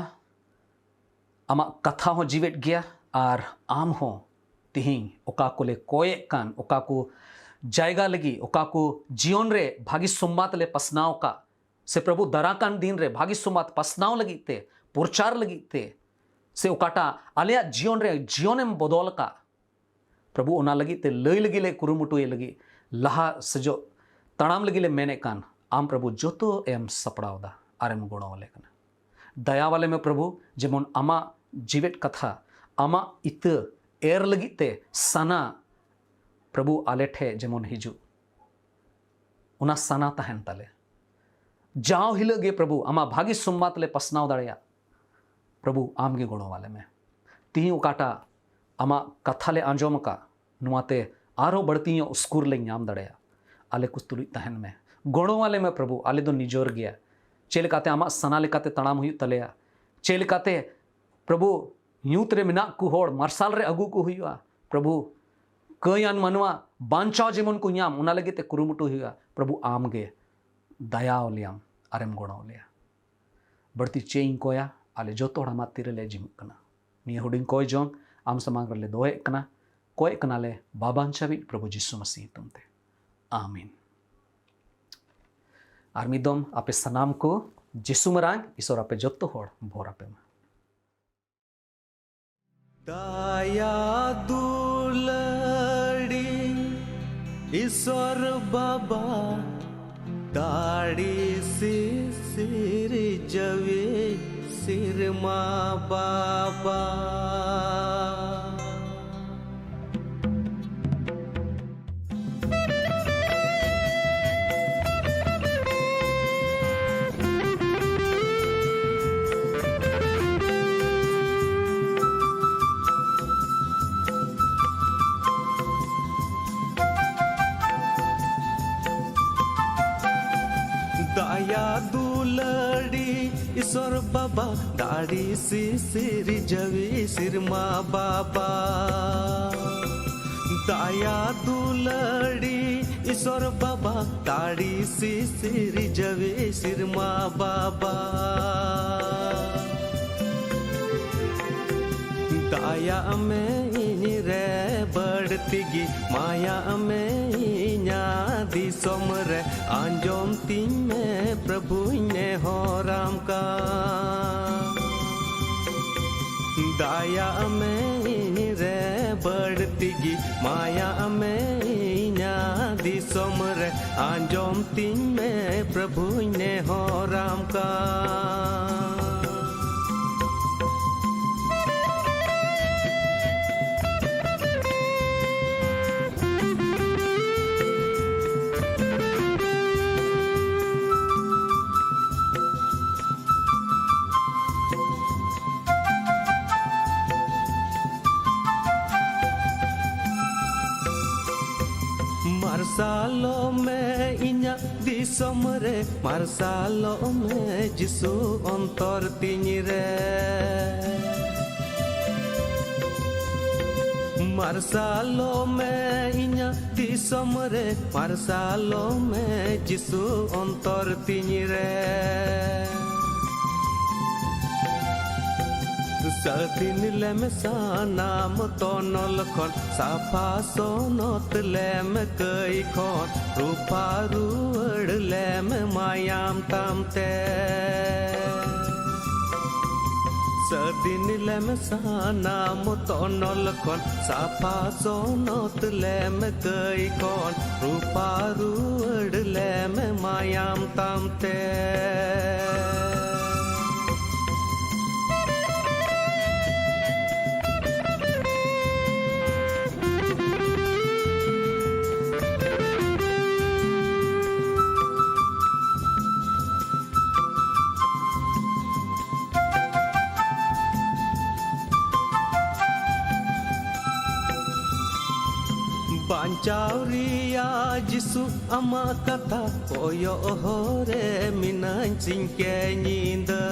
ᱟᱢᱟᱜ ᱠᱟᱛᱷᱟ ᱦᱚᱸ ᱡᱤᱣᱮᱫ ᱜᱮᱭᱟ᱾ ᱟᱨ ᱟᱢ ᱦᱚᱸ ᱛᱤᱦᱤᱧ ᱚᱠᱟ ᱠᱚᱞᱮ ᱠᱚᱭᱮᱜ ᱠᱟᱱ, ᱚᱠᱟ ᱠᱚ ᱡᱟᱭᱜᱟ ᱞᱟᱹᱜᱤᱫ, ᱚᱠᱟ ᱠᱚ ᱡᱤᱭᱚᱱ ᱨᱮ ᱵᱷᱟᱹᱜᱤ ᱥᱚᱢᱵᱟᱫ ᱞᱮ ᱯᱟᱥᱱᱟᱣ ᱠᱟᱜ, ᱥᱮ ᱯᱨᱚᱵᱷᱩ ᱫᱟᱨᱟ ᱠᱟᱱ ᱫᱤᱱ ᱨᱮ ᱵᱷᱟᱹᱜᱤ ᱥᱚᱢᱵᱟᱫ ᱯᱟᱥᱱᱟᱣ ᱞᱟᱹᱜᱤᱫ ᱛᱮ, ᱯᱨᱚᱪᱟᱨ ᱞᱟᱹᱜᱤᱫ ᱛᱮ, ᱥᱮ ᱚᱠᱟᱴᱟᱜ ᱟᱞᱮᱭᱟᱜ ᱡᱤᱭᱚᱱ ᱨᱮ ᱡᱤᱭᱚᱱᱮᱢ ᱵᱚᱫᱚᱞ ᱟᱠᱟᱫ, ᱯᱨᱚᱵᱷᱩ, ᱚᱱᱟ ᱞᱟᱹᱜᱤᱫ ᱛᱮ ᱞᱟᱹᱭ ᱞᱟᱹᱜᱤᱫ ᱞᱮ ᱠᱩᱨᱩᱢᱩᱴᱩᱭ ᱞᱟᱹᱜᱤᱫ, ᱞᱟᱦᱟ ᱥᱮᱡᱚᱜ ᱛᱟᱲᱟᱢ ᱞᱟᱹᱜᱤᱫ ᱞᱮ ᱢᱮᱱᱮᱫ ᱠᱟᱱ, ᱟᱢ ᱯᱨᱚᱵᱷᱩ ᱡᱚᱛᱚ ᱮᱢ ᱥᱟᱯᱲᱟᱣ ᱫᱟ ᱟᱨᱮᱢ ᱜᱚᱲᱚ ᱟᱞᱮ ᱠᱟᱱᱟ᱾ ᱫᱟᱭᱟ ᱟᱞᱮ ᱢᱮ ᱯᱨᱚᱵᱷᱩ, ᱡᱮᱢᱚᱱ ᱟᱢᱟᱜ ᱡᱤᱣᱮᱫ ᱠᱟᱛᱷᱟ, ᱟᱢᱟᱜ ᱤᱛᱟᱹ ᱮᱨ ᱞᱟᱹᱜᱤᱫ ᱛᱮ ᱥᱟᱱᱟ ᱯᱨᱚᱵᱷᱩ ᱟᱞᱮ ᱴᱷᱮᱡ ᱡᱮᱢᱚᱱ ᱦᱤᱡᱩᱜ, ᱚᱱᱟ ᱥᱟᱱᱟ ᱛᱟᱦᱮᱱ ᱛᱟᱞᱮ᱾ ᱡᱟᱣ ᱦᱤᱞᱳᱜ ᱜᱮ ᱯᱨᱚᱵᱷᱩ ᱟᱢᱟᱜ ᱵᱷᱟᱹᱜᱤ ᱥᱚᱢᱵᱟᱫ ᱞᱮ ᱯᱟᱥᱱᱟᱣ ᱫᱟᱲᱮᱭᱟᱜ, ᱯᱨᱚᱵᱷᱩ ᱟᱢ ᱜᱮ ᱜᱚᱲᱚ ᱟᱞᱮ ᱢᱮ᱾ ᱛᱤᱦᱤᱧ ᱚᱠᱟᱴᱟᱜ ᱟᱢᱟᱜ ᱠᱟᱛᱷᱟ ᱞᱮ ᱟᱸᱡᱚᱢ ᱟᱠᱟᱫ, ᱱᱚᱣᱟᱛᱮ ᱟᱨᱦᱚᱸ ᱵᱟᱹᱲᱛᱤ ᱧᱚᱜ ᱩᱥᱠᱩᱨ ᱞᱮ ᱧᱟᱢ ᱫᱟᱲᱮᱭᱟᱜ, ᱟᱞᱮ ᱠᱚ ᱛᱩᱞᱩᱡ ᱛᱟᱦᱮᱱ ᱢᱮ᱾ ᱜᱚᱲᱚ ᱟᱞᱮ ᱢᱮ ᱯᱨᱚᱵᱷᱩ, ᱟᱞᱮ ᱫᱚ ᱱᱤᱡᱚᱨ ᱜᱮᱭᱟ᱾ ᱪᱮᱫ ᱞᱮᱠᱟᱛᱮ ᱟᱢᱟᱜ ᱥᱟᱱᱟ ᱞᱮᱠᱟᱛᱮ ᱛᱟᱲᱟᱢ ᱦᱩᱭᱩᱜ ᱛᱟᱞᱮᱭᱟ, ᱪᱮᱫ ᱞᱮᱠᱟᱛᱮ ᱯᱨᱚᱵᱷᱩ ᱧᱩᱛ ᱨᱮ ᱢᱮᱱᱟᱜ ᱠᱚ ᱦᱚᱲ ᱢᱟᱨᱥᱟᱞ ᱨᱮ ᱟᱹᱜᱩ ᱠᱚ ᱦᱩᱭᱩᱜᱼᱟ, ᱯᱨᱚᱵᱷᱩ ᱠᱟᱹᱭᱟᱱ ᱢᱟᱱᱣᱟ ᱵᱟᱧᱪᱟᱣ ᱡᱮᱢᱚᱱ ᱠᱚ ᱧᱟᱢ, ᱚᱱᱟ ᱞᱟᱹᱜᱤᱫ ᱛᱮ ᱠᱩᱨᱩᱢᱩᱴᱩ ᱦᱩᱭᱩᱜᱼᱟ᱾ ᱯᱨᱚᱵᱷᱩ ᱟᱢ ᱜᱮ ᱫᱟᱭᱟ ᱟᱞᱮᱭᱟᱢ ᱟᱨᱮᱢ ᱜᱚᱲᱚ ᱟᱞᱮᱭᱟ᱾ ᱵᱟᱹᱲᱛᱤ ᱪᱮᱫ ᱤᱧ ᱠᱚᱭᱟ, ᱟᱞᱮ ᱡᱚᱛᱚ ᱦᱚᱲ ᱟᱢᱟᱜ ᱛᱤᱨᱮᱞᱮ ᱡᱤᱢᱩᱜ ᱠᱟᱱᱟ᱾ ᱱᱤᱭᱟᱹ ᱦᱩᱰᱤᱧ ᱠᱚᱭ ᱡᱚᱝ ᱟᱢ ᱥᱟᱢᱟᱝ ᱨᱮᱞᱮ ᱫᱚᱦᱚᱭᱮᱫ ᱠᱟᱱᱟ, ᱠᱚᱭᱮᱫ ᱠᱟᱱᱟᱞᱮ ᱵᱟᱵᱟᱱ ᱪᱟᱵᱤᱡ ᱯᱨᱚᱵᱷᱩ ᱡᱤᱥᱩ ᱢᱟᱥᱤ ᱧᱩᱛᱩᱢ ᱛᱮ, ᱟᱢᱤᱱ᱾ ᱟᱨ ᱢᱤᱫ ᱫᱚᱢ ᱟᱯᱮ ᱥᱟᱱᱟᱢ ᱠᱚ ᱡᱤᱥᱩ ᱢᱟᱨᱟᱝ ᱤᱥᱚᱨ ᱟᱯᱮ ᱡᱚᱛᱚ ᱦᱚᱲ ᱵᱷᱚᱨ ᱟᱯᱮ ᱢᱟ᱾ ᱫᱟᱭᱟ ᱫᱩᱞᱟᱹᱲᱤ ᱤᱥᱚᱨ ᱵᱟᱵᱟ, ᱫᱟᱲᱮ ᱥᱤᱥᱤᱨ ᱡᱟᱹᱣᱤ ᱥᱤᱨᱢᱟ ᱵᱟᱵᱟ᱾ ᱫᱟᱭᱟ ᱫᱩᱞᱟᱹᱲᱤ ᱤᱥᱚᱨ ᱵᱟᱵᱟ, ᱫᱟᱲᱮ ᱥᱤᱥᱤᱨ ᱡᱟᱹᱣᱤ ᱥᱤᱨᱢᱟ ᱵᱟᱵᱟ᱾ ᱫᱟᱭᱟ ᱫᱩᱞᱟᱹᱲᱤ ᱥᱚᱨ ᱵᱟᱵᱟ, ᱛᱟᱲᱤ ᱥᱤᱥᱤᱨ ᱡᱟᱹᱣᱤ ᱥᱤᱨᱢᱟ ᱵᱟᱵᱟ᱾ ᱫᱟᱭᱟᱜ ᱢᱮ ᱤᱧ ᱨᱮ ᱵᱟᱹᱲᱛᱤ ᱜᱮ, ᱢᱟᱭᱟᱜ ᱢᱮ ᱤᱧᱟᱹᱜ ᱫᱤᱥᱚᱢ ᱨᱮ, ᱟᱸᱡᱚᱢ ᱛᱤᱧ ᱢᱮ ᱯᱨᱚᱵᱷᱩᱧ ᱱᱮᱦᱚᱨᱟᱢ ᱠᱟᱱ᱾ ᱫᱟᱭᱟᱜ ᱢᱮ ᱤᱧ ᱨᱮ ᱵᱟᱹᱲᱛᱤ ᱜᱮ, ᱢᱟᱭᱟᱜ ᱢᱮ ᱤᱧᱟᱹᱜ ᱫᱤᱥᱚᱢ ᱨᱮ, ᱟᱸᱡᱚᱢ ᱛᱤᱧ ᱢᱮ ᱯᱨᱚᱵᱷᱩᱧ ᱱᱮᱦᱚᱨᱟᱢ ᱠᱟᱱ᱾ ᱢᱟᱨᱥᱟᱞᱚᱜ ᱢᱮ ᱤᱧᱟᱹᱜ ᱫᱤᱥᱚᱢ ᱨᱮ, ᱢᱟᱨᱥᱟᱞᱚᱜ ᱢᱮ ᱡᱤᱥᱩ ᱚᱱᱛᱚᱨ ᱛᱤᱧ ᱨᱮ᱾ ᱢᱟᱨᱥᱟᱞᱚᱜ ᱢᱮ ᱤᱧᱟᱹᱜ ᱫᱤᱥᱚᱢ ᱨᱮ, ᱢᱟᱨᱥᱟᱞᱚᱜ ᱢᱮ ᱡᱤᱥᱩ ᱚᱱᱛᱚᱨ ᱛᱤᱧ ᱨᱮ᱾ ᱥᱟᱹᱫᱷᱤᱱ ᱞᱮᱢ ᱥᱟᱱᱟᱢ ᱛᱚᱱᱚᱞ ᱠᱷᱚᱱ, ᱥᱟᱯᱷᱟ ᱥᱚᱱᱚᱛ ᱞᱮᱢ ᱠᱟᱹᱭ ᱠᱷᱚᱱ, ᱨᱩᱯᱷᱟ ᱨᱩᱣᱟᱹᱲ ᱞᱮᱢ ᱢᱟᱭᱟᱢ ᱛᱟᱢ ᱛᱮ᱾ ᱥᱟᱹᱫᱷᱤᱱ ᱞᱮᱢ ᱥᱟᱱᱟᱢ ᱛᱚᱱᱚᱞ ᱠᱷᱚᱱ, ᱥᱟᱯᱷᱟ ᱥᱚᱱᱚᱛ ᱞᱮᱢ ᱠᱟᱹᱭ ᱠᱷᱚᱱ, ᱨᱩᱯᱷᱟ ᱨᱩᱣᱟᱹᱲ ᱞᱮᱢ ᱢᱟᱭᱟᱢ ᱛᱟᱢ ᱛᱮ᱾ ᱵᱟᱧᱪᱟᱣ ᱨᱮᱭᱟᱜ ᱡᱤᱥᱩ ᱟᱢᱟᱜ ᱠᱟᱛᱷᱟ, ᱠᱚᱭᱚᱜ ᱦᱚᱨ ᱨᱮ ᱢᱤᱱᱟᱹᱧ ᱥᱤᱧ ᱠᱮ ᱧᱤᱫᱟᱹ᱾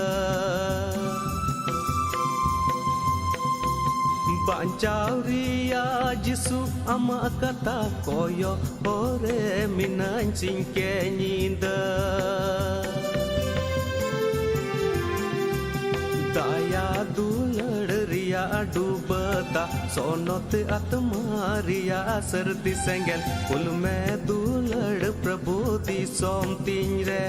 ᱵᱟᱧᱪᱟᱣ ᱨᱮᱭᱟᱜ ᱡᱤᱥᱩ, ᱟᱢᱟᱜ ᱠᱟᱛᱷᱟ ᱠᱚᱭᱚᱜ ᱦᱚᱨ ᱨᱮ ᱢᱤᱱᱟᱹᱧ ᱥᱤᱧ ᱠᱮ ᱧᱤᱫᱟᱹ᱾ ᱫᱟᱭᱟ ᱫᱩᱞᱟᱹᱲ ᱨᱮᱭᱟᱜ ᱰᱩᱵᱟᱹ ᱫᱟᱜ, ᱥᱚᱱᱚᱛ ᱟᱛᱢᱟ ᱨᱮᱭᱟᱜ ᱥᱟᱹᱨᱫᱤ ᱥᱮᱸᱜᱮᱞ, ᱠᱩᱞ ᱢᱮ ᱫᱩᱞᱟᱹᱲ ᱯᱨᱚᱵᱷᱩ ᱫᱤᱥᱚᱢ ᱛᱤᱧ ᱨᱮ᱾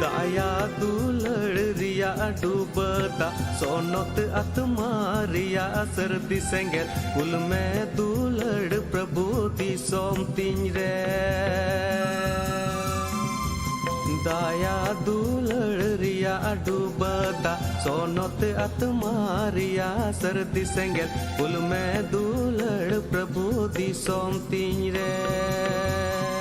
ᱫᱟᱭᱟ ᱫᱩᱞᱟᱹᱲ ᱨᱮᱭᱟᱜ ᱰᱩᱵᱟᱹ ᱫᱟᱜ, ᱥᱚᱱᱚᱛ ᱟᱛᱢᱟ ᱨᱮᱭᱟᱜ ᱥᱟᱹᱨᱫᱤ ᱥᱮᱸᱜᱮᱞ, ᱠᱩᱞ ᱢᱮ ᱫᱩᱞᱟᱹᱲ ᱯᱨᱚᱵᱷᱩ ᱫᱤᱥᱚᱢ ᱛᱤᱧ ᱨᱮ᱾ ᱫᱟᱭᱟ ᱫᱩᱞᱟᱹᱲ ᱨᱮᱭᱟᱜ ᱰᱩᱵᱟᱹ ᱫᱟᱜ, ᱥᱚᱱᱚᱛ ᱟᱛᱢᱟ ᱨᱮᱭᱟᱜ ᱥᱟᱹᱨᱫᱤ ᱥᱮᱸᱜᱮᱞ, ᱠᱩᱞ ᱢᱮ ᱫᱩᱞᱟᱹᱲ ᱯᱨᱚᱵᱷᱩ ᱫᱤᱥᱚᱢ ᱛᱤᱧ ᱨᱮ᱾